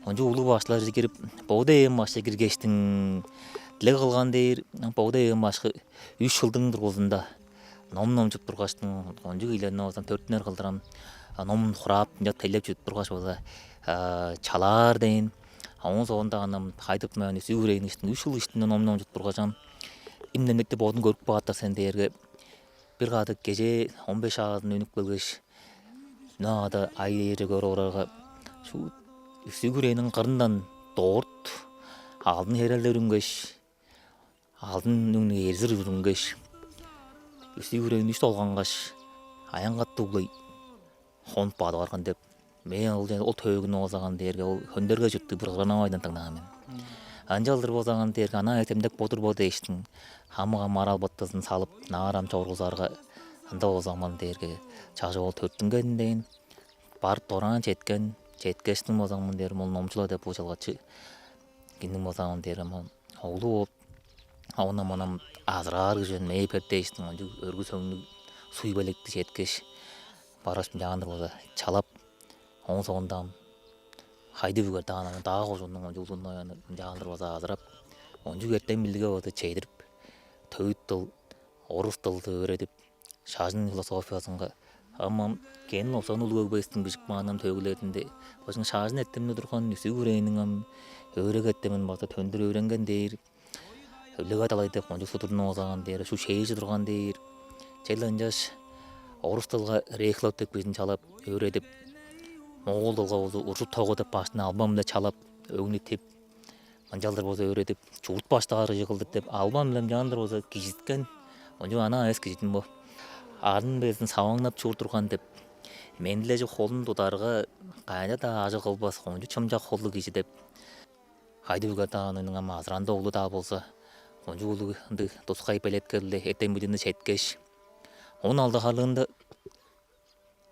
кончуг улуг башкыларже кирип, Богда Эвен башкыже киргештиң, дилег кылган дээр, ам Богда Эвен башкы үш чылдың дургузунда ном номчуп тургаштың, кончуг кижилерни болза төрүттүнер кылдыр ам, а, ном хураап, ынча тейлеп чүдүп тургаш болза, а, чалаар дээн. А ооң соонда ам Хайдып Ноян Үстүү-Хүрээниң иштинде үш чыл иштинде ном номчуп тургаш ам, им-демдекти бодуң көрүп кааптар сен дээрге, бир кадык кежээ он беш чаазында үнүп келгеш, ынаар-даа ай дээрже көрүп орарга, шуут Үстүү-Хүрээниң кырындан дорт алдын херелдер үнгеш, алдын үнү эрзир үр үнгеш, Үстүү-Хүрээни үш долгангаш, Аянгаты углай хонуп бадып барган деп, мээң ол, ол төөгүнү болза ам дээрге ол Хөндергей чурттуг бир кырган-авайдан дыңнаан мен. Ынчалдыр болза ам дээрге анаа демдек бо-дур бо дээштиң, хамык ам арал-быттызын салып, ынаар ам чоргузарга, ында болза ам дээрге чаш оол төрүттүнген дээн, барып дораан четкен, четкештиң болза ам дээрге ол номчула деп бо чылгычы кижиниң болза ам дээрге ол оглу бооп, а оон ам ону азыраар кижи мен, мээ бер дээштиң, кончуг өргүл-сөңнүг, суй-белекти четкеш, баргаш, ынчаандыр болза чалап, ооң соонда ам Хайдып үгер даан, ам Таа кожууннуң кончуг улуг нояны ынчаандыр болза азырап, кончуг эртем-билиге болза чедирип, төвүт дыл, орус дылды өөредип, шажын философиязынга, ам, ам Кенин Лопсанның улуг өгбевистиң бижип каан ам төөгүлеринде бажың шажын эртемни турган, Үстүү-Хүрээниң ам өөредиг эртемин база төндүр өөренген дээр, Өлүг-Ай далай деп кончуг судурну болза ам дээр, шуут шээжи турган дээр. Черле ынчаш орус дылга Рейхлов деп кижини чалап, өөредип, моол дылга болза Уржуп Тогу деп башкыны албан-биле чалап, өгнүтүп, ынчалдыр болза өөредип, чурт баштаар кижи кылдыр деп, албан-биле ынчаандыр болза кижизиткен, кончуг анаа эвес кижи-дир бо. Арын безин саваңнап чуур турган деп, мендилежип холун тударга, кайда-даа ажыл кылбас, кончуг чымчак холдуг кижи деп, Хайдып үгер даан, ооң ам азыранды оглу-даа болза, кончуг улуг ындыг тускай белеткел-биле эртем-билиин четкеш, он алды харлыында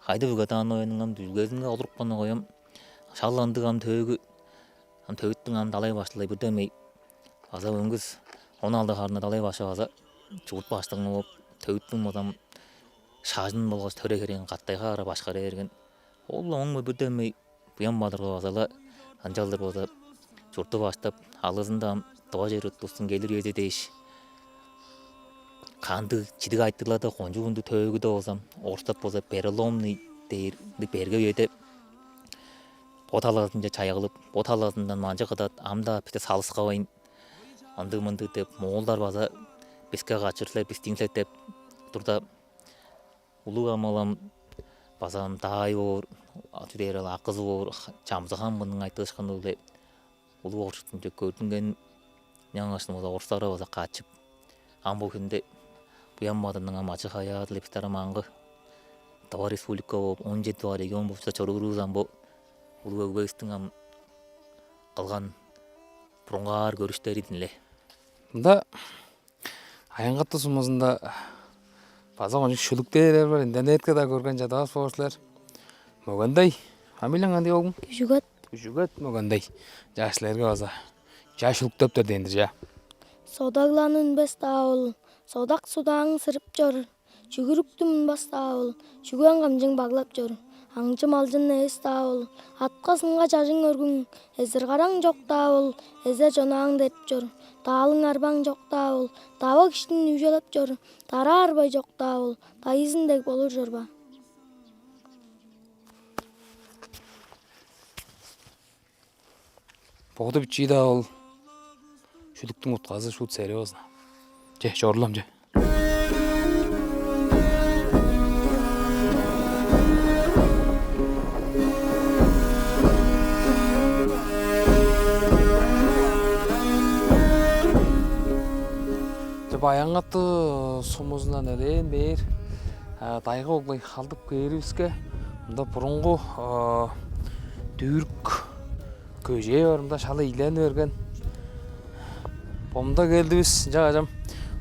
Хайдып үгер даан, ооң ам дүжүлгезинге олурупкан, ооң ам шак ындыг ам төөгү, ам төвүттүң ам далай башкылары бир дөмей база өңгүс он алды харлыында далай башкы база чурт баштыңы бооп, төвүттүң болза ам шажын болгаш төре-херээн катай каары башкара берген. Ол-ла оң бир дөмей Буян-Бадыргы база-ла ынчалдыр болза чурту баштап, алызында ам тыва чер-чуртувустуң келир үези дээш, кандыг чидиг айтырыгларда, кончуг ындыг төөгүде болза ам, орустап болза переломный дээр, ындыг берге үеде бо талазынче чайгылып, бо талазындан манчы кыдат, ам-даа бисте салыскавайн, ындыг-мындыг деп, моолдар база биске качыр силер, бистиң силер деп турда, улуг амалам база ам даай боор, чү дээр, акызы боор, чамзыган мының айтыышкыны-биле улуг оршуттуң чөп көрдүнген, ынчангаш база орустарга база качып, ам бо хүнде Буян-Маадырның ам ачы-хавыяа-дыр бистер ам аңгы Тыва Республика бооп, он чеди дугаар регион болча чоруур бис ам бо улуг өгбевистиң ам кылган бурунгаар көрүштерин-ле. Мында Аянгаты сумузунда база кончуг шүлүктээр бар, интернетке-даа көрген чадавас боор силер. Мөгендей, фамилияң кандыг, оглум? Күжүгет. Күжүгет Мөгендей. Чаа, силерге база чаа шүлүктептер дээн-дир, чаа. Содагланы үнмес-даа ол, содак-судааң сырып чор. Чүгүрүктү мунбас-даа ол, чүген-камчың баглап чор. Аңчы-малчын эвес-даа ол, атка-сынга чажың өргүң, эзир-караң чок-даа ол, эзер-чонааң дерип чор. Даалың-арбаң чок-даа ол, дава-киштиң үүжелеп чор. Дараа арбай чок-даа ол, дайзын дег болур чорба. Боду бичии-даа ол, шүлүктүң утказы шуут сериозно. Че, чорулам, че. Че, Баянгаты сумузундан элээн бээр, а, Дайгы-Оглай халдып кээривиске, мында бурунгу, а, түрк көжээ бар, мында шала ийилээни берген. Бо мында келдивис, ынчангаш ам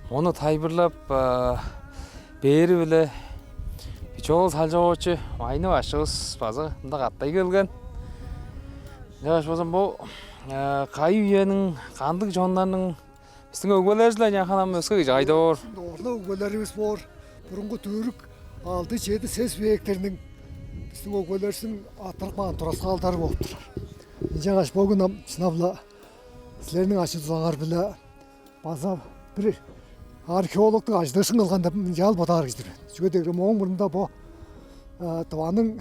мону тайылбырлап, а, бээри-биле Биче-оол Салчакович Майны башкывыс база мында кады келген. Ынчангаш болза бо, а, кайы үениң, кандыг чоннарның Бистиң өгбелеривис-ле ынчан, ам өске кижи кайда боор? Орла өгбелеривис боор. Бурунгу түрк алды, чеди, сес вектерниң бистиң өгбелеривистиң арттырып каан тураскаалдары болуп турар. Ынчангаш бөгүн ам шынап-ла силерниң ачы-дузаңар-биле база бир археологтуг ажыдыышкын кылган деп ынчаар бодаар кижи-дир мен. Чүге дээрге мооң мурнунда бо, а, Тываның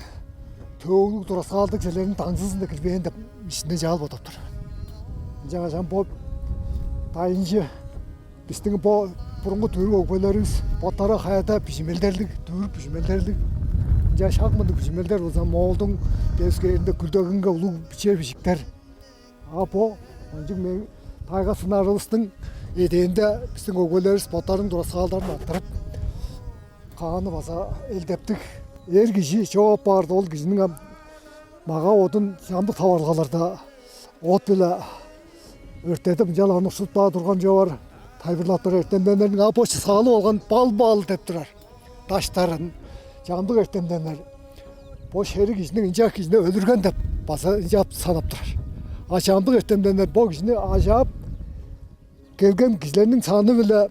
төөгүлүг тураскаалдыг черлериниң даңзызында кирбээн деп иштимде ынчаар бодап тур. Ынчангаш ам бо дайынчы бистиң бо бурунгу түрк өгбелеривис боттары хаяда бижимелдерлиг, түрк бижимелдерлиг. Ынча шак мындыг бижимелдер болза Моолдуң девис кээринде Күл-Дегенге улуг биче бижиктер. А бо кончуг мең тайга-сынарывыстың эдээнде бистиң өгбелеривис боттарының тураскаалдарын арттырып кааны база элдептиг. Эр кижи чоп апаарда, ол кижиниң ам мага-бодун чамдык таварылгаларда от-биле өрттедип, ынчалдыр аны ушсудуп-даа турган чоор, тайылбырлап турар эртемденнерниң. А бо чыскаалып алган бал-бал деп турар даштарын чамдык эртемденнер бо шериг кижиниң, ынча кижини өлүрген деп база ынчап санап турар. А чамдык эртемденнер бо кижини ажаап келген кижилерниң саны-биле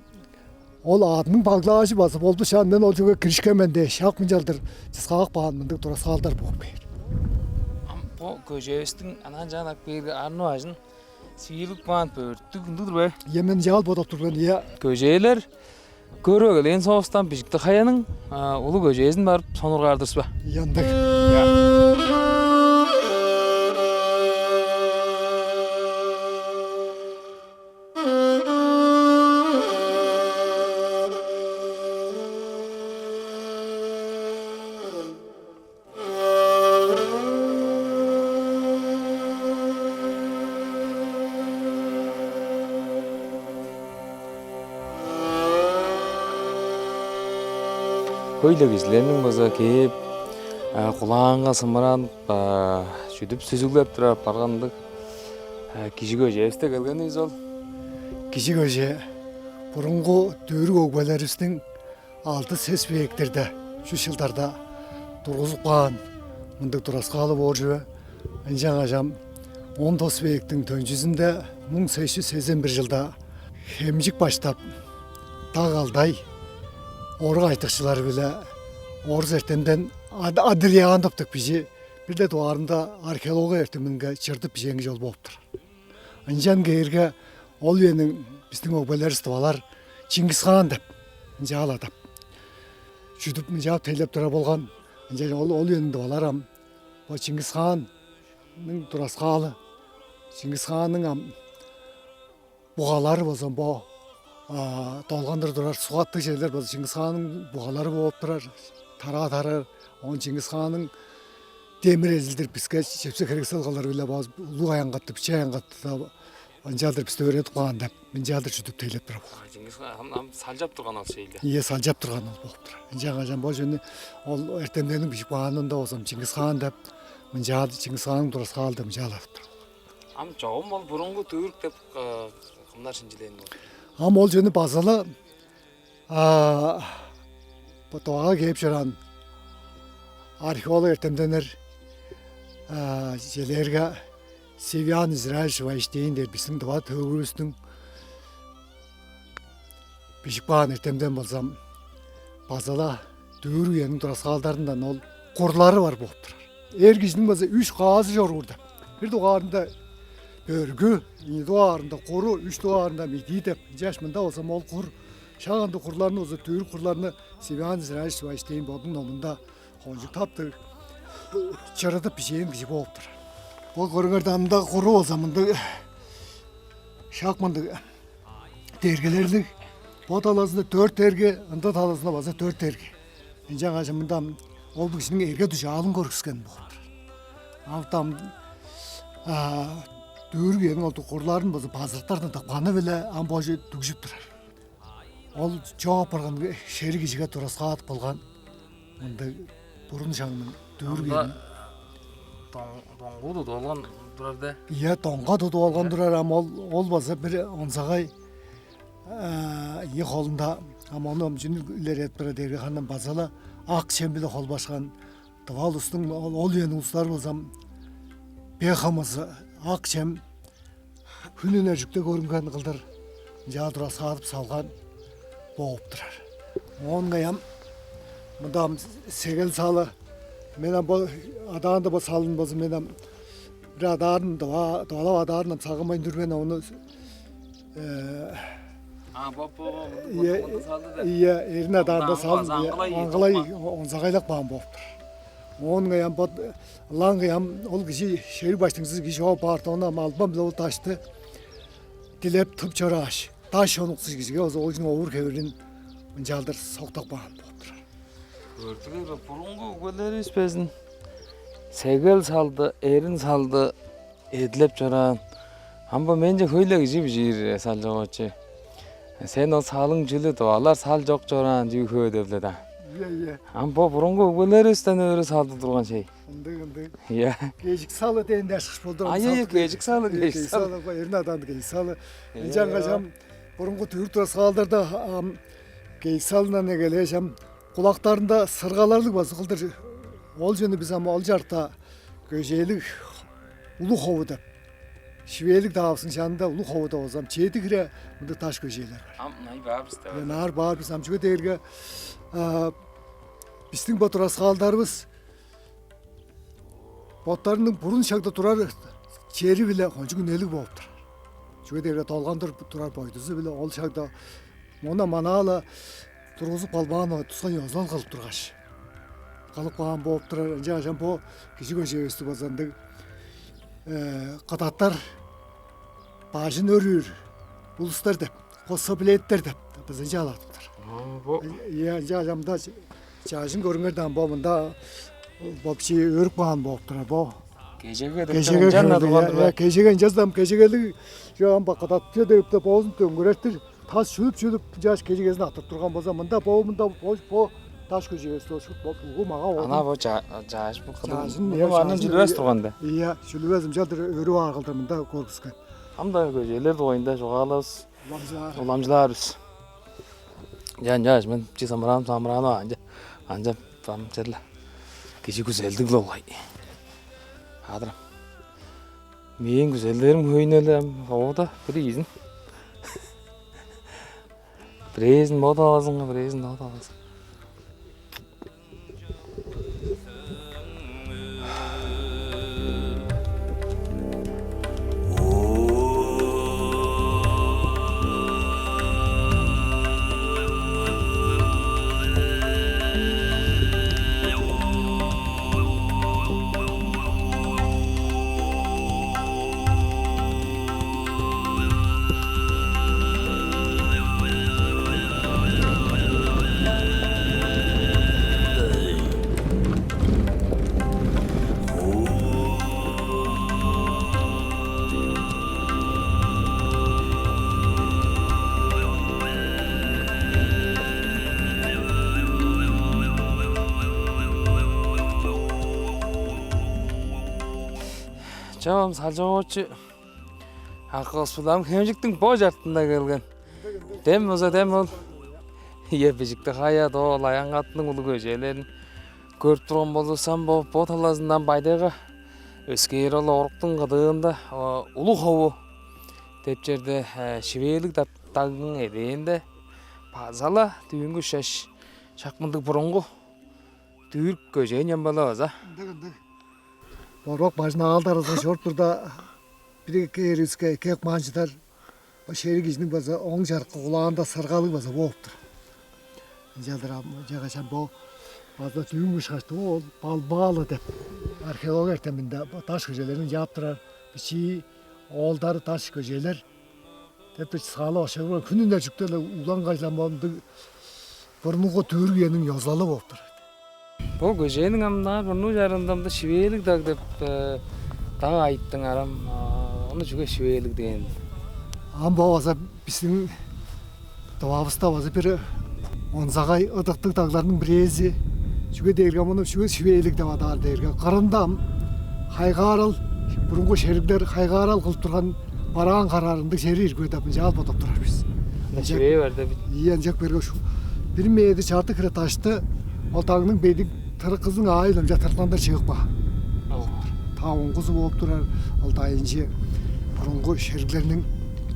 ол аъдының баглаажы база болду, шаан мен ол чүвеге киришкен мен дээш, шак мынчалдыр чыскаап каан мындыг тураскаалдар болуп кээр. Ам бо көжээвистиң анаа-чаа ап кээрге, арны-бажын сиирлип каан бөрттүг ындыг турбай? Ийе, мен ынчаар бодап тур мен, ийе. Көжээлер көрүп эгелээн соовустан Бижиктиг-Хаяның, а, улуг көжээзин барып сонуургаар-дыр бис бе? Ийе, ындыг. Ийе. Хөй-ле кижилерниң база кээп, а, кулаанга сымыранып, а, чүдүп-сүзүглеп турар апарган ындыг, а, кижи көжээвисте келгенивис ол. Кижи көжээ бурунгу түрк өгбелеривистиң алды-сес вектерде, чүс чылдарда тургузуп каан мындыг тураскаалы боор чүве. Ынчангаш ам он тос вектиң төнчүзүнде, муң сес чүс сезен бир чылда, Хемчик баштап, Даг-Алдай орук айтыкчылары-биле орус эртемден Ад-, Адрианов деп кижи бир-ле дугаарында археология эртеминге чырыдып бижээн кижи ол болуп турар. Ынчан кээрге, ол үениң бистиң өгбелеривис, тывалар, Чингис-Хаан деп ынчаар адап, чүдүп, ынчаар тейлеп турар болган. Ынчан ол, ол үениң тывалары ам бо Чингис-Хаанның тураскаалы, Чингис-Хаанның ам бугалары болза бо, а, долгандыр турар сугаттыг черлер болза Чыңгыс хаанның бугалары бооп турар. Тараа тарар, оон Чыңгыс хаанның демир эзилдир биске чепсе херексел кылыр-биле база улуг аянгатты, биче аянгатты-даа ынчалдыр бисти өөредип каан деп, мынчалдыр чүдүп тейлеп турар болган. Чыңгыс хаан ам, ам салчап турган ол шейле. Ийе, салчап турган ол болуп турар. Ынчангаш ам бо чүнү ол эртемденниң бижип каанында болза Чыңгыс хаан деп, мынчаал Чыңгыс хаанның тураскаалы деп мынчаал адып турар. Ам чогум ол бурунгу түрк деп, э, кымнар шинчилээн болду? Ам ол чүнү база-ла, а, бо Тывага кээп чораан археолог эртемденнер, а, чижээлээрге Севиан Израильевич Вайнштейн дээр бистиң тыва төөгүвүстүң бижип каан эртемден болза, база-ла дүвүр үениң тураскаалдарындан ол курлары бар болуп турар. Эр кижиниң база үш каазы чоруур деп. Бир дугаарында бөргү, ийи дугаарында куру, үш дугаарында мидии деп. Ынчаш мында болза ол кур, шак ындыг курларны болза, дүвүр курларны Севиан Израильевич Вайнштейн бодунуң номунда кончуг таптыг чырыдып бижээн кижи болуп турар. Ол көрүңер даан, мында куру болза мындыг, шак мындыг дергелерлиг. Бо талазында дөрт дерге, ында талазында база дөрт дерге. Ынчангаш мында ол кижиниң эрге-дужаалын көргүскен болуп турар. Ам там, а, дүвүр үениң ол курларын база базырыктардан тыпканы-биле ам бо чүве дүгжүп турар. Ол чок апарган шериг кижиге тураскаадып кылган мындыг бурун шагның дүвүр үениң. Доңгу тудуп алган турар де. Ийе, доңга тудуп алган турар, ам ол, ол база бир онзагай, э, ийи холунда, ам ону ам чүнү илередип турар дээрге, хандан база-ла ак чем-биле холбашкан, тыва улустуң, ол, ол үениң улустары болза ам бек хамазы ак чем, хүн үнер чүкте көрүнген кылдыр ынчаар тураскаадып салган бооп турар. Оон ыңай ам мында ам сегел салы, мен ам бо адаанда бо салын болза, мен ам бир адаарын, тыва-, тывалап адаарын ам сагынмайн дүр мен, ону, э, а, бо, бо, бо, мындыг, ийе, мындыг салды деп. Ийе, эрин адаанда салын, аңгылай, ийе, аңгылай, онзагайлап каан бооп тур. Оон ыңай ам бо, ылаңгыя ам ол кижи шериг баштыңчызы кижи чоп баарда, ону ам албан-биле ол дашты дилеп тып чорааш, даш чонуксуг кижиге болза ол чүнүң овур-хевирин мынчалдыр соктап каан болуп турар. Көрдүңер бе, бурунгу өгбелеривис безин сегел салды, эрин салды эдилеп чораан. Ам бо менче хөй-ле кижи бижиир, э, салчок очу. Сен ол салың чүлү, тывалар сал чок чораан чүү хөө деп-ле даан. Ийе, ийе. Ам бо бурунгу өгбелеривистен өрү салды турган чей. Ындыг, ындыг. Ийе. Кежик салы дээн-даа ышкаш болду. А, ийе, ийе, кежик салы, э, кежик салы. Кежик салы, бо эрин адаанда кежик салы. Ийе. Ынчангаш ам бурунгу дүвүр тураскаалдарда ам кежик салындан эгелээш ам кулактарында сыргаларлыг база кылдыр. Ол чүнү бис ам ол чарта көжээлиг улуг хову деп, шивээлиг даавыстың чанында улуг ховуда болза ам чеди хире мындыг даш көжээлер бар. Ам ынаар баар бис деп. Ынаар баар бис ам, чүге дээрге, а, бистиң бо тураскаалдарывыс боттарының бурун шагда турар чери-биле кончуг үнелиг болуп турар. Чүге дээрге долгандыр турар бойдузу-биле ол шагда мона-манаа-ла тургузуп калбаан, тускай ёзулал кылып тургаш, кылып каан бооп турар. Ынчангаш ам бо кижи көжээвисти болза ындыг, э, кыдаттар бажын өрүүр улустар деп, кособлеттер деп база ынча адап турар. А, бо. Э, ийе, ынчангаш ам-даа ч-, чажын көрүңер даан, бо мында бо бичии өрүп каан бооп турар, бо. Кежеге деп. Кежеге ынчан хевирлиг, турган-дыр, э, бе? Э, кежеге ынчалза-даа ам кежегелиг, чок, ам бак кыдаттыр деп, деп оозун дөңгүрертир. Тас чүлүп-чүлүп, ынчаш кежегезин аттырып турган болза, мында бо, мында бо, бо даш көжээвис ол шут бо, бугу мага ол. Ана бо ча-, чаш бо кыдыг. Чажын, муну, э, анын чажын, чүлүвес турган-да. Ийе, чүлүвес, ынчалдыр өрүп аар кылдыр мында көргүскен. Ам-даа көжээлер дугайында чугаалавыс. Уламчылаар. Уламчылаар бис. Чаа, чаа, мен чи самырааным самыраан, анча, анча там черле. Кижи күзелдиг-ле болгай. Адырам. Мээң күзелдерим хөйнү-ле ам, оода бир ийизин. Бирээзин модалазынга, бирээзин модалазын. Чавам салчоочу акывыс-биле ам Хемчиктиң бо чартында келген. Дем болза, дем ол. Ийе, Бижиктиг-Хая, доо ол Аянгатының улуг көжээлерин көрүп турган болзувусса, бо, бо талазындан Бай-Тайга өскээр ол оруктуң кыдыында, о, Улуг-Хову деп черде, э, Шивээлиг даг-, дагның эдээнде база-ла дүүнгү шаш шак мындыг бурунгу дүър көжээн чамбала база. Ындыг, ындыг. Борбак бажын аалдар арызын чоруп турда, бир-эки эривиске эки маан чыдар, бо шериг кижиниң база оң чарыкка кулаанда сыргалыг база бооп тур. Ынчалдыр ам, ынчангаш ам бо база дүүн кышкаштыг ол Балбаалы деп археолог эртеминде бо даш көжээлерин чаап турар, бичии оолдар даш көжээлер деп тур, чыскаалы ошогура хүнүнде чүктеле улан кажламалдыг буруннугу түрк үениң ёзулалы болуп турар. Бо көжээниң амдаар бурнуу чарыында мында Шивээлиг даг деп, э, даг айыптың арам, а, ону чүге Шивээлиг дээн? Ам бо база бистиң Тывавыста база бир онзагай ыдыктыг дагларның бирээзи. Чүге дээрге муну чүге Шивээлиг деп адаар дээрге, кырында ам хайгаарал, бурунгу шериглер хайгаарал кылып турган бараан караар ындыг чери ирги деп ынчаар бодап турар бис. Ында чүвээ бар да бит. Ийе, ынчап берген ушул. Бир метр чарты хире дашты ол дагның бедик тырыкызын аайы-биле ынча тырыгландыр чыгып каан. Оо. Та оңгузу болуп турар ол дайынчы бурунгу шериглерниң,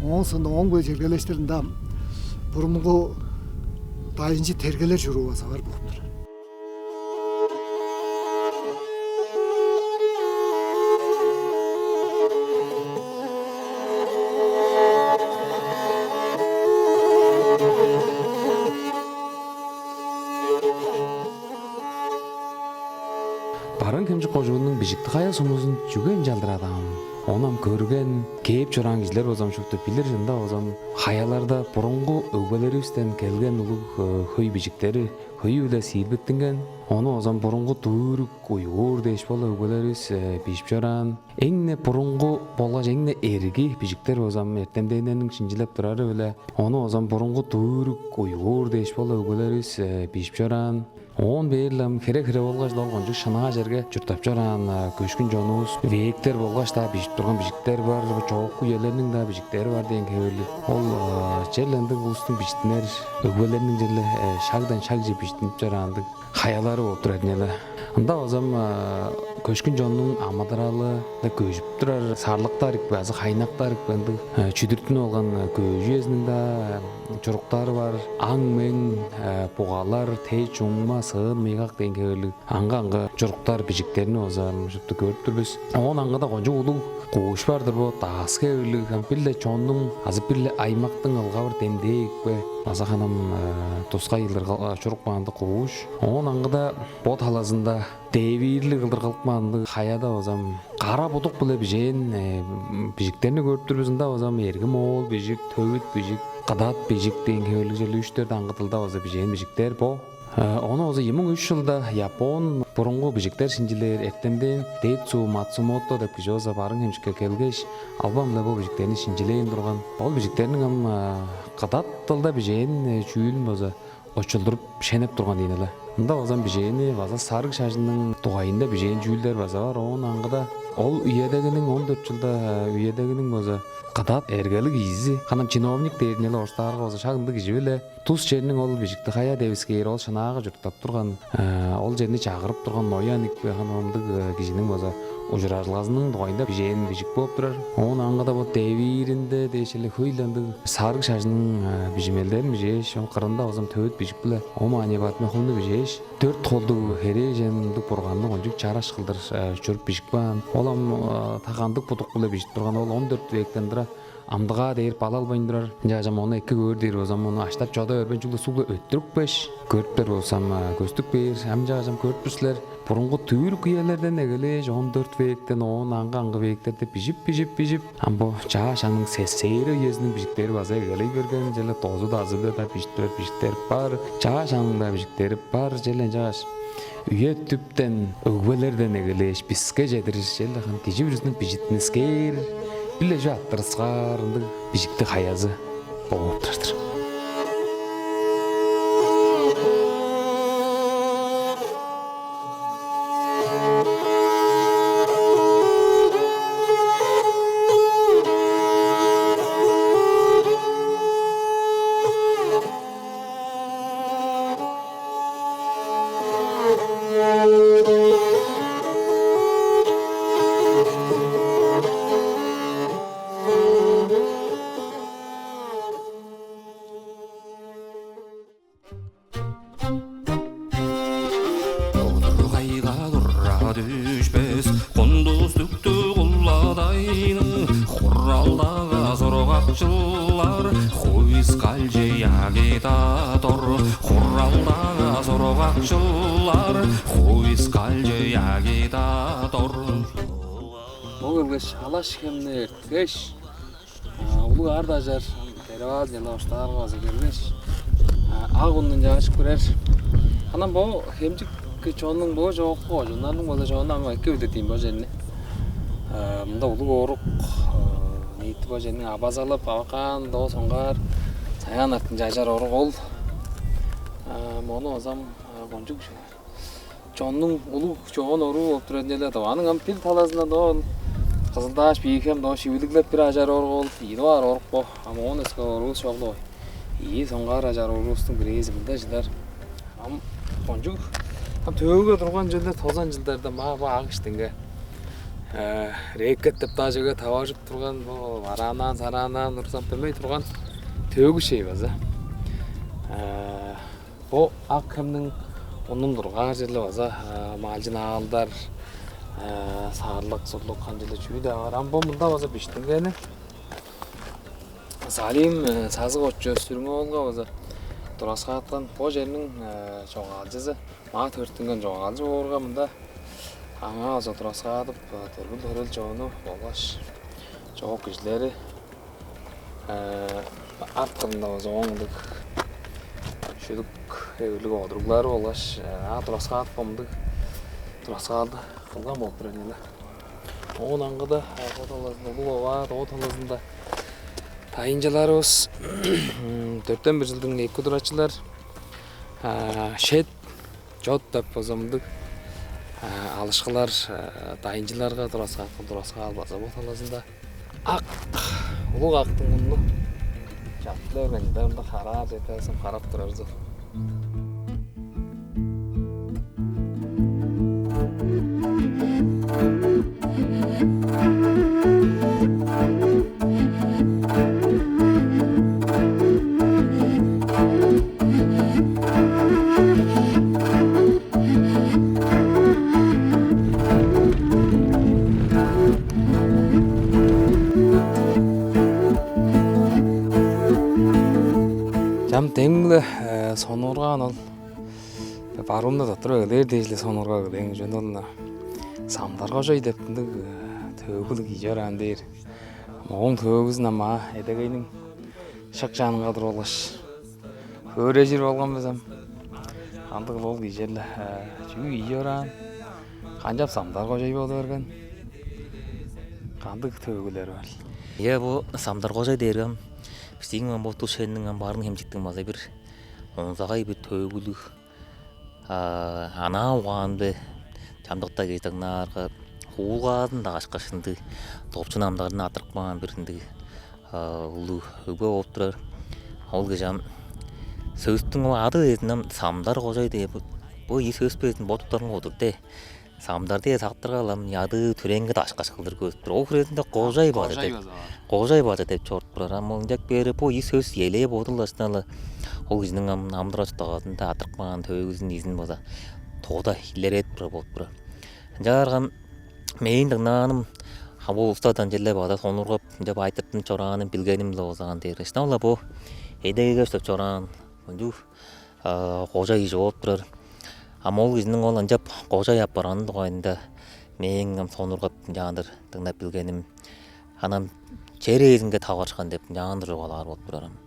оон соонда ооң-биле чергелештир ында бурунгу дайынчы тергелер чуруу база бар болуп турар. Барыын-Хемчик кожууннуң Бижиктиг-Хая сумузун чүге ынчалдыр адаан? Ону ам көрген, кээп чораан кижилер болза ам шупту билир, ында болза ам хаяларда бурунгу өгбелеривистен келген улуг, э, хөй бижиктери хөйү-биле сиилбиттинген. Ону болза ам бурунгу түрк, уйгур дээш бо-ла өгбелеривис, э, бижип чораан. Эң-не бурунгу болгаш эң-не эрги бижиктер болза ам эртемденнерниң шинчилеп турары-биле, ону болза ам бурунгу түрк, уйгур дээш бо-ла өгбелеривис, э, бижип чораан. Оон бээр-ле ам хире-хире болгаш-ла ол кончуг шынаа черге чурттап чораан, а, көшкүн чонувус вектер болгаш-даа бижип турган бижиктер бар, чоокку үелерниң-даа бижиктери бар дээн хевирлиг. Ол, а, черле ындыг улустуң бижиттинер, өгбелерниң черле, э, шагдан шагже бижиттинип чораан ындыг хаялары болуп турар ийин але. Ында база ам, а, көшкүн чоннуң амыдыралы-даа көжүп турар, сарлыктар ийикпе азы хайнактар ийикпе ындыг, а, чүдүртүнүп алган, а, көжү үезиниң-даа, а, чуруктары бар. Аң-мең, а, бугалар, те, чуңма, сыын, мыйгак дээн хевирлиг аңгы-аңгы чуруктар, бижиктерни база ам шупту көрүп тур бис. Оон аңгыда кончуг улуг куш бар-дыр бо, дааскы эвирлиг, ам бир-ле чоннуң азы бир-ле аймактың ылгавыр демдээ ийикпе, база ханам, э, тускай ылдыр кыл-, э, чурук баандыг куш. Оон аңгыда бо талазында девиирлиг кылдыр кылып каан ындыг хаяда база ам кара будук-биле бижээн, э, бижиктерни көрүп тур бис. Ында база ам эрги моол бижик, төвүт бижик, кыдат бижик дээн хевирлиг черле үш-дөрт аңгы дылда база бижээн бижиктер бо. Э, ону база ийи муң үш чылда япон бурунгу бижиктер шинчилээр эртемден Дэцу Мацумото деп кижи база Барыын-Хемчикке келгеш, албан-биле бо бижиктерни шинчилээн турган. Ол бижиктерниң ам, э, кыдат дылда бижээн, э, чүүлүн база очулдуруп шенеп турган ийин але. Ында база ам бижээни база сарыг шажынның дугайында бижээн чүүлдер база бар. Оон аңгыда ол үедегиниң, он дөрт чылда, э, үедегиниң база кыдат эргелиг кижизи, ханам чиновник дээрин але, орустаарга база шак ындыг кижи-биле тус черниң ол Бижиктиг-Хая девискээр, ол шынаага чурттап турган, э, ол черни чагырып турган ноян ийикпе, ханам ындыг, э, кижиниң база ужуражылгазының дугайында бижээн бижик бооп турар. Оон аңгыда бо девииринде дээш-ле хөй-ле ындыг сарыг шажынның, э, бижимелдерин бижээш, ол кырында база ам төвүт бижик-биле Ом Мани Падме Хумну бижээш, дөрт холдуг херээжен ындыг бурганны кончуг чараш кылдыр, э, чуруп бижип каан. Ол ам, э, та кандыг будук-биле бижип турган, ол он дөрт вектен тура амдыгаа дээр бала албайн турар. Ынчангаш ам ону эки көөр дээр болза, ам ону аштап-чода бербейн, чүгле суг-биле өттүрүпкеш, көрүптер болза, ам, а, көстүп кээр. Ам ынчангаш ам көрүп тур силер, бурунгу түрк үелерден эгелээш, он дөрт вектен, оон аңгы-аңгы вектерде бижип, бижип, бижип, ам бо чаа шагның СССР үезиниң бижиктери база эгелей берген, черле дозу-дазы-биле-даа бижип турар бижиктер бар, чаа шагның-даа бижиктери бар, черле ынчангаш үе-дүптен, өгбелерден эгелээш, биске чедир черле ханы кижи бүрүзүнүң бижиттинискээр, бир-ле чүве арттырыксаар ындыг Бижиктиг-Хаязы бооп турар-дыр. Чылар хувискалчы агитатор, хуралдага сургакчылар, хувискалчы агитатор. Бо келгеш, Алаш хемни эрткеш, а, улуг аар-дажар, ам Тереваал чана оштаарга база келгеш, а, ак ундун чаашып кирер. Анан бо хемчик чоннуң бо чоокку, чоннарның база чону ам эки билдир дейм бо черни. А, мында улуг орук, а, ниити бо черниң абазалып, абакан, доо соңгаар, саян артынча ажар орук ол. А, мону база ам, а, кончуг чоннуң улуг чоон оруу болуп турар черле. Аның ам бир талазында доо Кызылдааш, Бии-Хем доо шивилиглеп бир ажар орук болуп, ийи дугаар орук бо. Ам оон өске оруувус чок-ла бой. Ийи соңгаар ажар оруувустуң бирээзи мында чыдар. Ам кончуг, ам төөгүге турган черлер тозан чылдарда маа бо ак иштинге, э, рэкет деп-даа чүвеге таваржып турган, бо араан-сараан урзап бермей турган төөгү шей база. Э, бо ак хемниң унун дургаар черле база, э, малчын аалдар, э, саарлык-сурлук, канчалдыр чүү-даа бар. Ам бо мында база биштингени Салим, э, Сазык-Очу Сүрүң-оолга база тураскааткан. Бо черниң, э, чогаалчызы, маа төрүттүнген чогаалчы боорга, мында аңаа база тураскаадып, э, төргүл-төрел чону болгаш чоок кижилери, э, арт кырында база ооң ындыг шүдүк эвирлиг одуруглары болгаш, э, а, тураскаадып, ындыг тураскаалды кылган болуп турар ийин. Оон аңгыда, а, бо талазында, улуг оваа, доо талазында дайынчыларывыс, дөртен бир чылдың эки турачылар, а, шет, чот деп база мындыг, а, алышкылар, а, дайынчыларга тураскаал, тураскаал база бо талазында. Ак, улуг актың мурну чартылай берген, ында хараар черлерин карап турарывыс. Чам демги-ле, э, сонуургаан ол. Барымны тыттырып эгелээр дээш-ле сонуургап эгелээн, чүге дээрге ол-ла Самдар-Кожай деп ындыг, э, төөгүлүг кижи чораан дээр. Ооң төөгүзүн ам маа Эдегейниң шак чанынга туруп алгаш, хөөрежир болган бис ам. Кандыг-ла ол кижи-ле, э, чүү кижи чораан, канчап Самдар-Кожай болу берген, кандыг төөгүлери бар? Ийе, бо Самдар-Кожай дээрге ам бистиң ам бо Тус-Хемниң ам Барыын-Хемчиктиң база бир онзагай бир төөгүлүг, а, анаа угаан-биле чамдыкта кижи дыңнаарга, хуулгаазын-даа ышкаш ындыг, допчу намдарын арттырып каан бир ындыг, а, улуг өгбе болуп турар. Ол кижи ам сөстүң ол ады безин ам Самдар-Кожай дээр, бо, бо ийи сөс безин бо туттарынга удур де. Самдар дээр сактырга-ла ам ядыы, түреңги-даа ышкаш кылдыр көстүп турар. Ол хирезинде Кожай база деп, Кожай база деп чоруп турар. Ам ол ынчап бээрге, бо ийи сөс элээн бодалдашканда-ла, ол кижиниң ам амыдырал-чуртталгазында арттырып каан төөгүзүн, изин база тода илередип турар болуп турар. Ынчаарга ам мээң дыңнааным, а, бо улустардан черле база сонуургап, ынчап айтыртынып чорааным, билгеним-биле болза, ам дээрге шынап-ла бо Эдегейге чурттап чораан кончуг, а, кожа кижи болуп турар. Ам ол кижиниң ол ынчап кожай апарганы дугайында мээң ам сонуургап, ынчаандыр дыңнап билгеним, ам чер ээзинге таварышкан деп ынчаандыр чугаалаар болуп турар ам.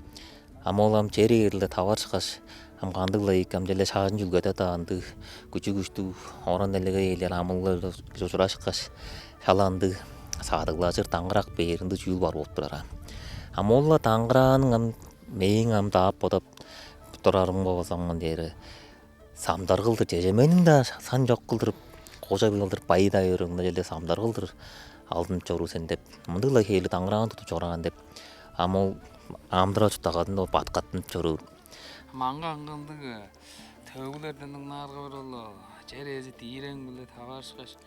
Ам ол ам чер ээлерге таварышкаш, ам кандыг-ла ийик, ам черле шажын-чүдүлгеде-даа ындыг күчү-күштүг, оран-делегей ээлер, амылыглар кижи ужурашкаш, шала ындыг садыглажыр, даңгырак бээр ындыг чүүл бар болуп турар ам. Ам ол-ла даңгырааның ам мээң ам даап бодап турарымга болза, ам дээри Самдар кылдыр чежемениң-даа сан чок кылдыр, кожа-бий кылдыр байыдай берип, мында черле Самдар кылдыр алдынып чоруур сен деп, мындыг-ла хевирлиг даңгыраан тудуп чораан деп, ам ол амыдырал-чуртталгазында ол бадыткаттынып чоруур. Маңгы аңгы ындыг, э, төөгүлерден дыңнаарга, бир ол, э, чер ээзи диирең-биле таварышкаш,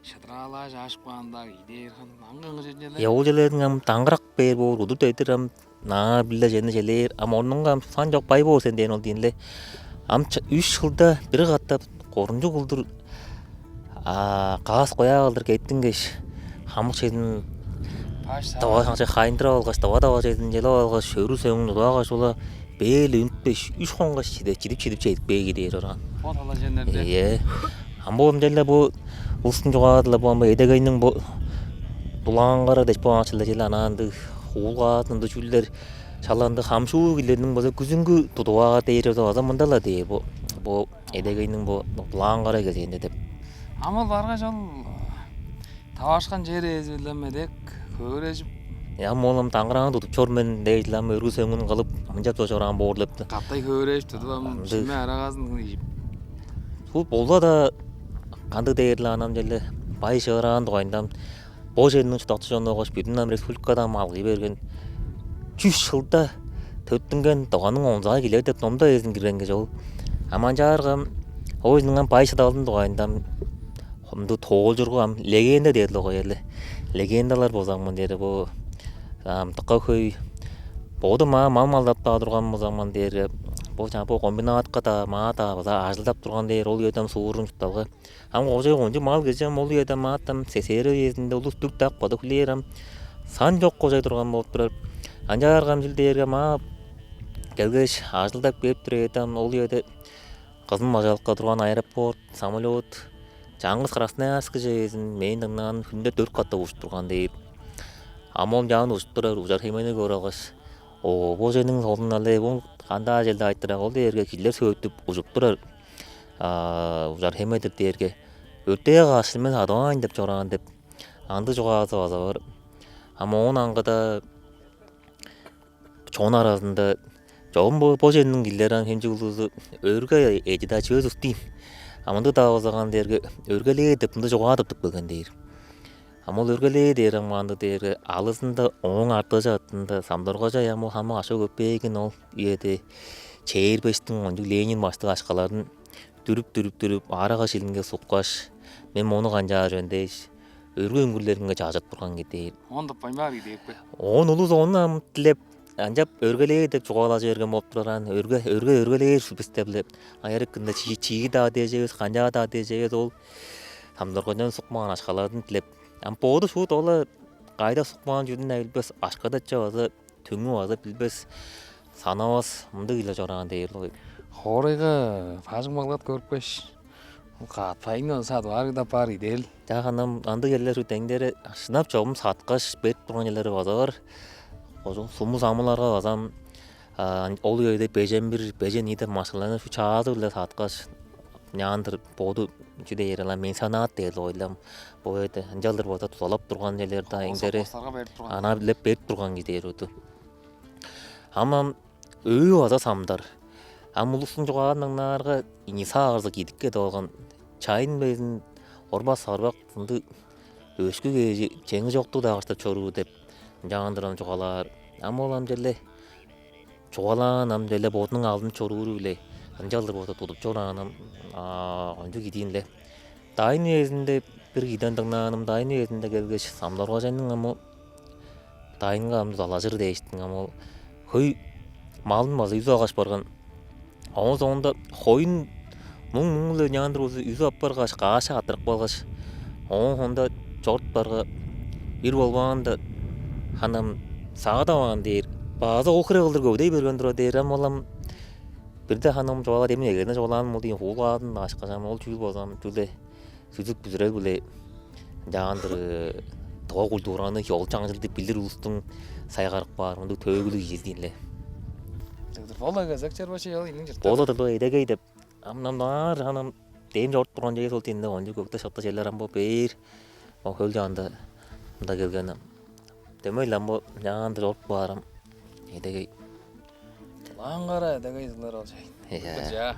шыдыраалааш аажып каан-даа кижи дээр, хан, аңгы-аңгы чүве-ле. Э, ол черлердиң ам даңгырак бээр боор, удур дедир ам наар-биле чени челээр, ам орнунга ам сан чок бай боор сен дээн ол диин-ле. Ам ч-, үш чылда бир катап корунчуг кылдыр, а, каас-кояа кылдыр кеттингеш, хамык чедин Тыва шаңчы хайындырып алгаш, тыва-дава чедин чедип алгаш, шөрү сөңүн тудуп алгаш, ол бээр үнүпкеш, үш хонгаш чиде чидип-чидип чедип кээги дээр чораан. Бо талаженнерде. Ийе. Ам бо ынчалла бо улустуң чугаадыла бо ам бо Эдегейниң бо дулаан кара деш бо ачылда чел анаандыг хуулгаазын ындыг чүүлдер шаланды хамшуу килерниң база күзүнгү тудуп аар дээр база мындала дээр бо бо Эдегейниң бо дулаан кара кезээнде деп. Ам ол баргаш ол тавашкан чер ээзи-биле медек хөөрежип. Ам оолам даңгыраан тудуп чор мен дээш ам өргү сөңүн кылып мынчап чораан боор деп. Катай хөөрээш тудуп ам ындыг. Шиме арагаазын ийип. Бу болза-даа кандыг дээрле анам челе бай шыыраан дугайында ам бо черниң чудакчы чону болгаш бүдүн ам республикада ам алгый берген чүс чылда төттүнген дуганың онзаа килер деп номда эзин кирген кижи ол. Ам анчаарга ам оозунуң ам бай шыдалдын дугайында ам ындыг тоолчургу ам легенда дээр-ле огай эле. Легендалар болза мын дээри бо ам дыка хөй боду маа мал малдап-даа турган болза мын дээри бо чаа бо комбинатка-даа маа-даа база ажылдап турган дээр ол үеде ам суурун чуртталга. Ам кожой кончуг мал кижи ам ол үеде ам аатам сесээри үезинде улус дүк дак бода хүлээр ам сан чок кожой турган болуп турар. Анчаарга ам чүл дээрге маа келгеш ажылдап кээп тур эведи ам ол үеде кызын бажалыкка турган аэропорт самолет чаңгыс Красноярскыже безин мээң дыңнаан хүнде дөрт катап ужуп турган дээр. Ам ол чаан ужуп турар ужар хемени көрүп алгаш, оо бо чениң солун але бу кандаа челде айтырак ол дээрге кижилер сөөттүп ужуп турар ужар хемедир дээрге өртээ каш мен садываайн деп чораан деп андыг чугаазы база бар. Ам оон аңгыда чон аразында чогум бо бо черниң кижилери ам хемчик улузу өрге эди-даа чүве устуйн. А мындыг-даа болзаган дээрге өргелээ деп мында чугаа тыптып келген дээр. А мол өргелээ дээр ам маанды дээрге алызында ооң артыжы артында самдоргажай ам ол хамык ашоо көпээгин ол үеде чээрбештиң ончуг Ленин баштыг ашкаларын дүрүп-дүрүп-дүрүп арага шилинге суккаш, мен мону канчаар өндээш, өргү үңгүрлеринге чажырып турган кидээр. Оон тыппайн баар кидээпке. Оон улус ону ам дилеп, ынчап өргелээ деп чугаалажы берген болуп турар аан. Өрге өрге өргелээр бис деп-ле. Айрыкында чии чии-даа дээжевес, канчаа-даа дээжевес ол самдоргончон сукмаан ашкаларын дилеп. Ам боду шуут ола кайда сукмаан чүдүн билбес, ашкадача база түңү база билбес, санавас мындыг-ла чораан дээр-ле. Хоорайга бажың-балгат көрүпкеш, каатпайын садып аар кыдап баар идел. Жагынам андыг элер деңдери шынап чогум саткаш берип турган элери база бар. Ожу суму самыларга базам ол үеде бежен бир бежен ийде машиналарны шу чаазы-биле саткаш няандыр боду чү дээр ала мен санаат дээр ойлам. Бо эде ынчалдыр болза тузалап турган элер да эңдери ана билеп берип турган кидээр уду. Ам ам Өү база самдар. Ам улустуң чугааларын дыңнаарга, ийи саарзы кидикке долган чайын безин орбак-сарбак ындыг өшкү кээжи чеңи чоктуг-даа каштап чоруур деп ынчаан туран чугаалаар. Ам ол ам черле чугаалаан ам черле бодунуң алдын чорууру-биле ынчалдыр боду тудуп чораанын кончуг идиин-ле. Дайын үезинде бир кииден дыңнааным, дайын үезинде келгеш, самдоргажайның ам дайынга ам дузалажыр дээштиң ам ол хөй малын база үзе алгаш барган. Ооң соонда хоюн муң-муң-биле няандыр болза үзүп аппаргаш, каъша каттырып калгаш, ооң соонда чорупкарга, бир болбаанда, ханам саадаваан дээр, база ол хире кылдыр көвүдей берген тура дээр ам ол ам бирде ханам чугаалаар, демин эгезинде чугаалаан ол дейн хуулгаадын ашкаш ам ол чүүл болза ам чүгле сүзүк бүзүрел-биле ынчаандыр тыва культураны, ёл чаңчылды билир улустуң сайгарып каар мындыг төөгүлүг ийиздиин-ле. Ол эгезек чер башы ол ийниң чыртты. Ол-ла Эдегей деп ам намнаар анам дээн чорудуп турган чеес ол тиинде ончу көктө шыкты черлер ам бо бээр ол хөл чаанда мында келген ам. Дөмей-ле ам бо няандыр чорудуп каарым Эдегей. Лааңгара Эдегей дылар ол чай. Иә.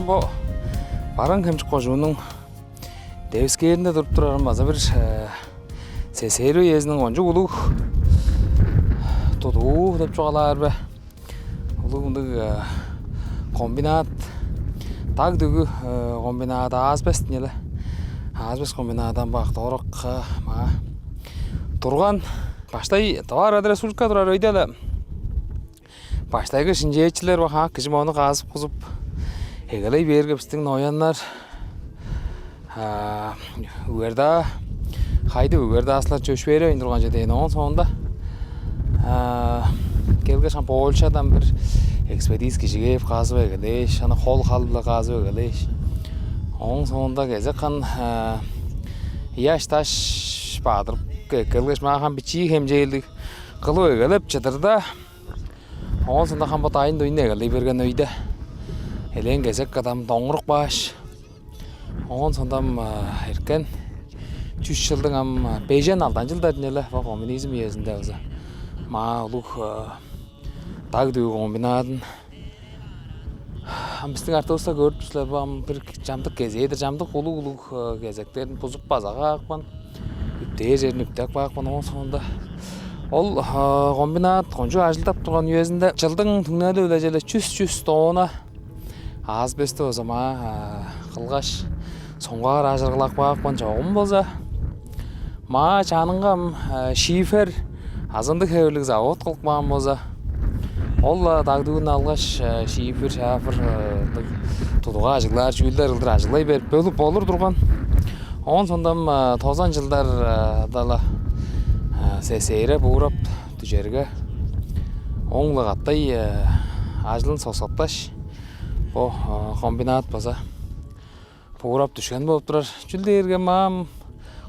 Бо Барыын-Хемчик кожууннуң девискээринде туруп турарым база бир, э, СССР үезиниң кончуг улуг тудуу деп чугаалаар бе? Улуг мындыг, э, комбинат, даг дүгү, э, комбинаты, асбест ийин але. Асбест комбинаты ам бак дорукка маа турган. Баштай Тыва Арат Республика турар өйде-ле баштайгы шинчээчилер бо хаак кижи мону казып-кузуп эгелей бээрге, бистиң нояннар, а, үгер-даа, хайдып үгер-даа сылар чөпшээревейн турган чүве дээн. Ооң соонда, а, келгеш, ам Польшадан бир экспедиция кижи кээп казып эгелээш, аны хол хал-биле казып эгелээш, ооң соонда кезек кан, а, ыяш-даш бадырып ке-, келгеш, маа хам бичии хемчээлдиг кылып эгелеп чыдырда, оон соонда хам бо дайын-дуйну эгелей берген өйде, элээн кезек кадам доңурук бааш, оон соонда ам, а, эрткен чүс чылдың ам, а, бежен алдан чылдар ийин але, бо коммунизм үезинде база маа улуг, а, даг дүгү комбинатын. Ам бистиң артывыста көрүп тур силер, бо ам бир чамдык кезээ-дир, чамдык улуг-улуг, э, кезектерин бузуп база каапкан, үптээр черин үптеп каапкан. Ооң соонда ол, э, комбинат кончуг ажылдап турган үезинде чылдың түңнели-биле черле чүс, чүс тонна асбестти база маа, э, кылгаш, соңгаар ажыргылап каапкан. Чогум болза маа чанынга ам, э, шифер азы ындыг хевирлиг завод кылып каан болза, ол-ла даг дүгүн алгаш, э, шифер, шафер, э, ындыг тудугга ажыглаар чүүлдер кылдыр ажыглай берип, бөлүп болур турган. Оон соонда ам, э, тозан чылдар, э, дала, э, СССР буурап дүжерге, ооң-биле катай, э, ажылын соксаткаш, бо, э, комбинат база буурап дүшкен болуп турар. Чүл дээрге маа ам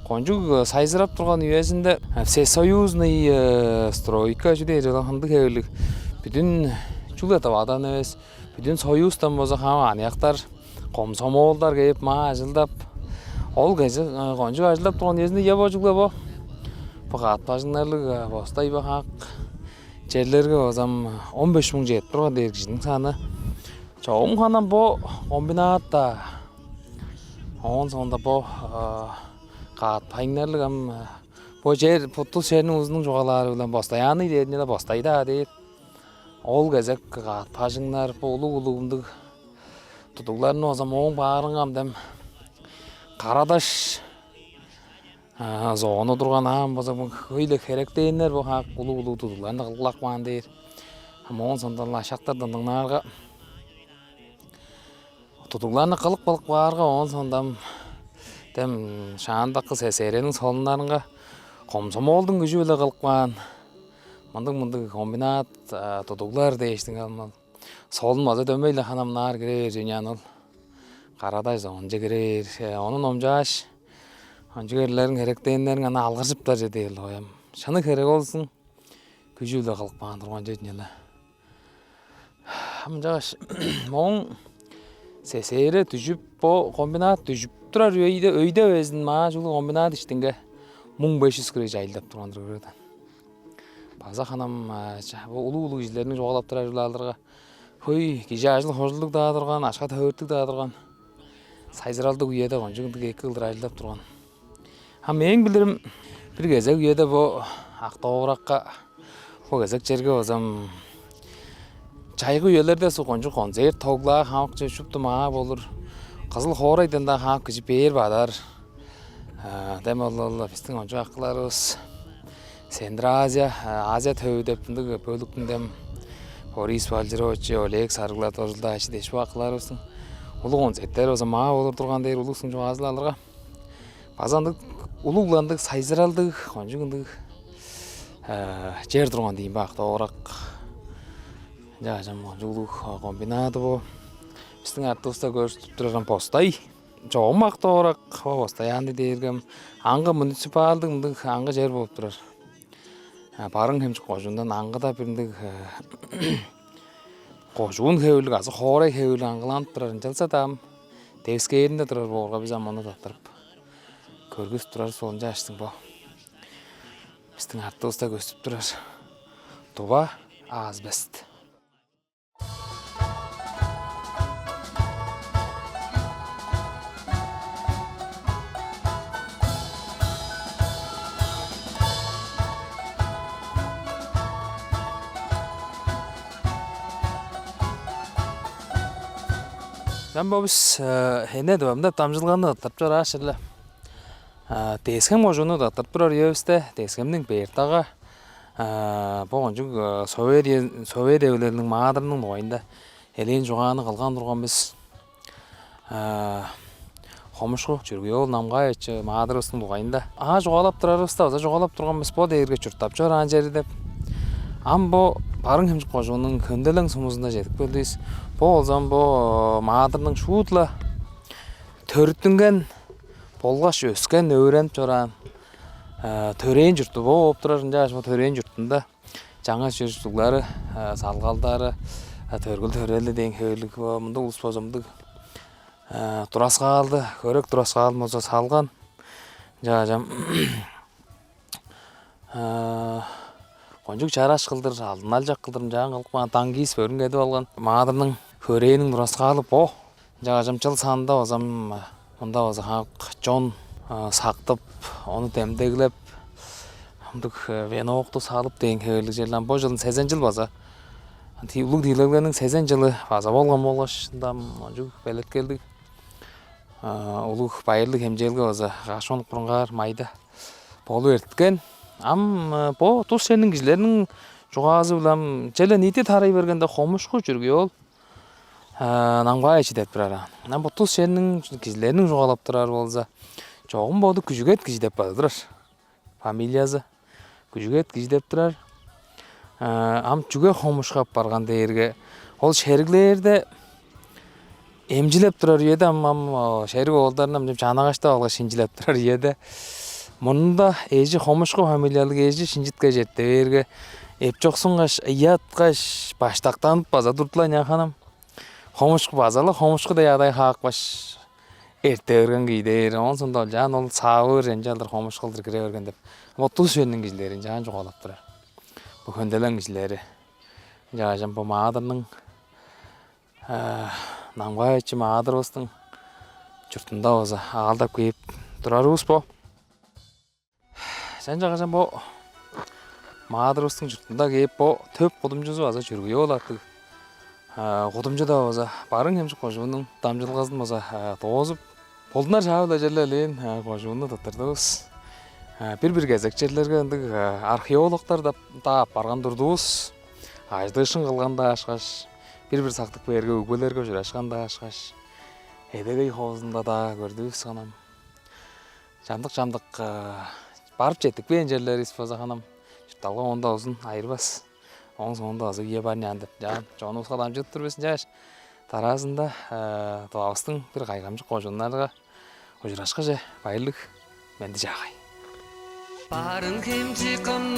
кончуг, э, сайзырап турган үезинде, э, всесоюзный, э, стройка, чү дээр, ындыг хевирлиг, бүдүн чүгле Тывадан эвес, бүдүн Союзтан болза хамаан аныяктар, комсомолдар кээп, маа ажылдап, ол кезек, э, кончуг ажылдап турган үезинде, я бо чүгле бо, бо каът-бажыңнарлыг, э, бостай бо хаак черлерге база ам он беш муң чедип турган дээр кижиниң саны. Чогум ханам бо комбинат-даа, оон соонда бо, а, каът-бажыңнарлыг ам, а, бо чер, бо тус черниң улузунуң чугаалаары-биле постоянный дээр ийин але, постай-даа дээр. Ол кезек каът-бажыңнар, бо улуг-улуг ындыг тудугларны база ам ооң баарынга ам дем кара-даш, а, зону турган, ам база бо хөй-ле херектээннер бо хаак улуг-улуг тудугларны кылып каан дээр. Ам оон соонда-ла ашактардан дыңнаарга, тудугларны кылып, кылып каарга, оон соонда ам дем шаандакы СССР-ниң солуннарынга комсомолдуң күжү-биле кылып каан мындыг-мындыг комбинат, а, тудуглар дээштиң, ам ол солун база дөмей-ле ханам ынаар кире бээр чүве ийин ол. Кара-даш зонунче кире бээр. Э, ону номчааш, кончуг эрлериң, херектээннериң аны алгыржыптар чүве дээр-ле коям. Шыны херек болзун, күжү-биле кылып каан турган чүве ийин але. Ам ынчангаш мооң СССР дүжүп, бо комбинат дүжүп турар өйде, өйде безин маа чүгле комбинат иштинге муң беш чүс кырыыжы ажылдап турган-дыр, көрүңер даан. База ханам, а, ча-, бо улуг-улуг кижилерниң чугаалап турар чугааларга, хөй кижи ажыл-хожулдуг-даа турган, акша-төгерттиг-даа турган, сайзыралдыг үеде кончуг ындыг эки кылдыр ажылдап турган. А мээң билирим, бир кезек үеде бо Ак-Довуракка, бо кезек черге база ам чайгы үелерде суг кончуг концерт, тоглаа, хамык чүве шупту маа болур. Кызыл хоорайдан-даа хамык кижи бээр бадар. А, дем ол, ол бистиң кончуг акыларывыс Центральная Азия, а, Азия төвү деп ындыг бөлүктүң дем Борис Вальжирович, Олег Сарыглар Доржулдаевич дээш бо акыларывыстың улуг концерттери база маа болур турган дээр улустуң чугаазы-биле алырга. База ындыг улуг-ла ындыг сайзыралдыг, кончуг ындыг, э, чер турган дийин бе, Ак-Довурак. Ынчангаш ам кончуг улуг, э, комбинады бо. Бистиң артывыста көрүстүп турар ам постай. Чогум Ак-Довурак, бо постоянный дээрге ам аңгы муниципалдыг мындыг аңгы чер болуп турар. А, Барыын-Хемчик кожуундан аңгыда бир ындыг, э, кожуун хевирлиг азы хоорай хевирлиг аңгыланып турар. Ынчалза-даа ам девискээринде турар боорга, бис ам ону таптырып көргүзүп турар солунча аштың бо. Бистиң артывыста көстүп турар Тува Азбест. Ам бо бис эне деп дамчылганы тыртып чорааш-ла, Тес-Хем кожууну тыртып турар үевисте, Тес-Хемниң Бертага, бо кончуг Совет Совет эвилелиниң маадырының дугайында элээн чугааны кылган турган бис. Хомушку Чүргүй-оол Намгаевич маадырывыстың дугайында. Аа, чугаалап турарывыста база чугаалап турган бис бо дээрге чурттап чораан чери деп. Ам бо Барыын-Хемчик кожууннуң Хөнделең сумузунда чедип келдивис. Бо болза ам бо маадырның шуут-ла төрүттүнген болгаш өскен, өөренип чораан төрээн чурту бо болуп турар. Ынчангаш бо төрээн чуртунда чаңгыс чер-чурттуглары, салгалдары, төргүл-төрели дээн хевирлиг бо мындыг улус болза мындыг тураскаалды, хөрек тураскаалын болза салган. Ынчангаш ам кончуг чараш кылдыр, алдын алчак кылдыр ынчаан кылып каан, танкист бөргүн кедип алган. Маадырның хөрээниң тураскаалы бо. Ынчангаш ам чыл санында база ам мында база хамык чон сактып, ону демдеглеп, мындыг венокту салып дээн хевирлиг черле. Ам бо чылын сезен чыл база, улуг тиилелгениң сезен чылы база болган болгаш, ында ам кончуг белеткелдиг, улуг байырлыг хемчээлге база каш хонук бурунгаар, майда болуп эрткен. Ам бо тус черниң кижилериниң чугаазы-биле ам черле ниити тарай бергенде Хомушку Чүргүй-оол Намгаевич деп турар аан. Ам бо тус черниң кижилериниң чугаалап турары болза, чогум боду Күжүгет кижи деп база турар. Фамилиязы Күжүгет кижи деп турар. Ам чүге Хомушку апарган дээрге, ол шериглээрде эмчилеп турар үеде, ам, ам шериг оолдарын ам чанагашта алгаш шинчилеп турар үеде, мурнунда эжи, Хомушку фамилиялыг эжи шинчиткеш эрте бээрге, эпчоксунгаш, ыяткаш, баштактанып база турду-ла ынчанганым. Хомушку база-ла Хомушку дег адай хаапкаш эрте берген кижи дээр. Оон соонда ол чаан ол саавыыр ынчалдыр Хомушку кылдыр кире берген деп, бо тус черниң кижилери ынчаан чугаалап турар. Бо Хөнделең кижилери. Ынчангаш ам бо маадырның, Намгаевич маадырывыстың чуртунда база аалдап кээп турарывыс бо. Ынчангаш ам бо маадырывыстың чуртунда кээп, бо төп кудумчузу база Чүргүй-оол аттыг кудумчуда база Барыын-Хемчик кожууннуң дамчылгазын база доозуп, болдунар шаа-биле черле элээн кожууну тырттырдывыс. Бир-бир кезек черлерге ындыг археологтар-даа апарган турдувус. Ажыдыышкын кылган-даа ышкаш, бир-бир сактып кээрге өгбелерге ужурашкан-даа ышкаш, Эдегей ховузунда-даа көрдүвүс ханам. Чамдык-чамдык барып четтикпээн черлеривис болза ханам, чуртталга оон-даа узун айырбас. Ооң соонда база үе бар ыйнаан деп, чаан чонувуска дамчыдып тур бис. Ынчангаш дараазында Тывавыстың бир кайгамчык кожууннарга ужурашкыже, байырлыг, менди-чаагай. Барыын-Хемчик кым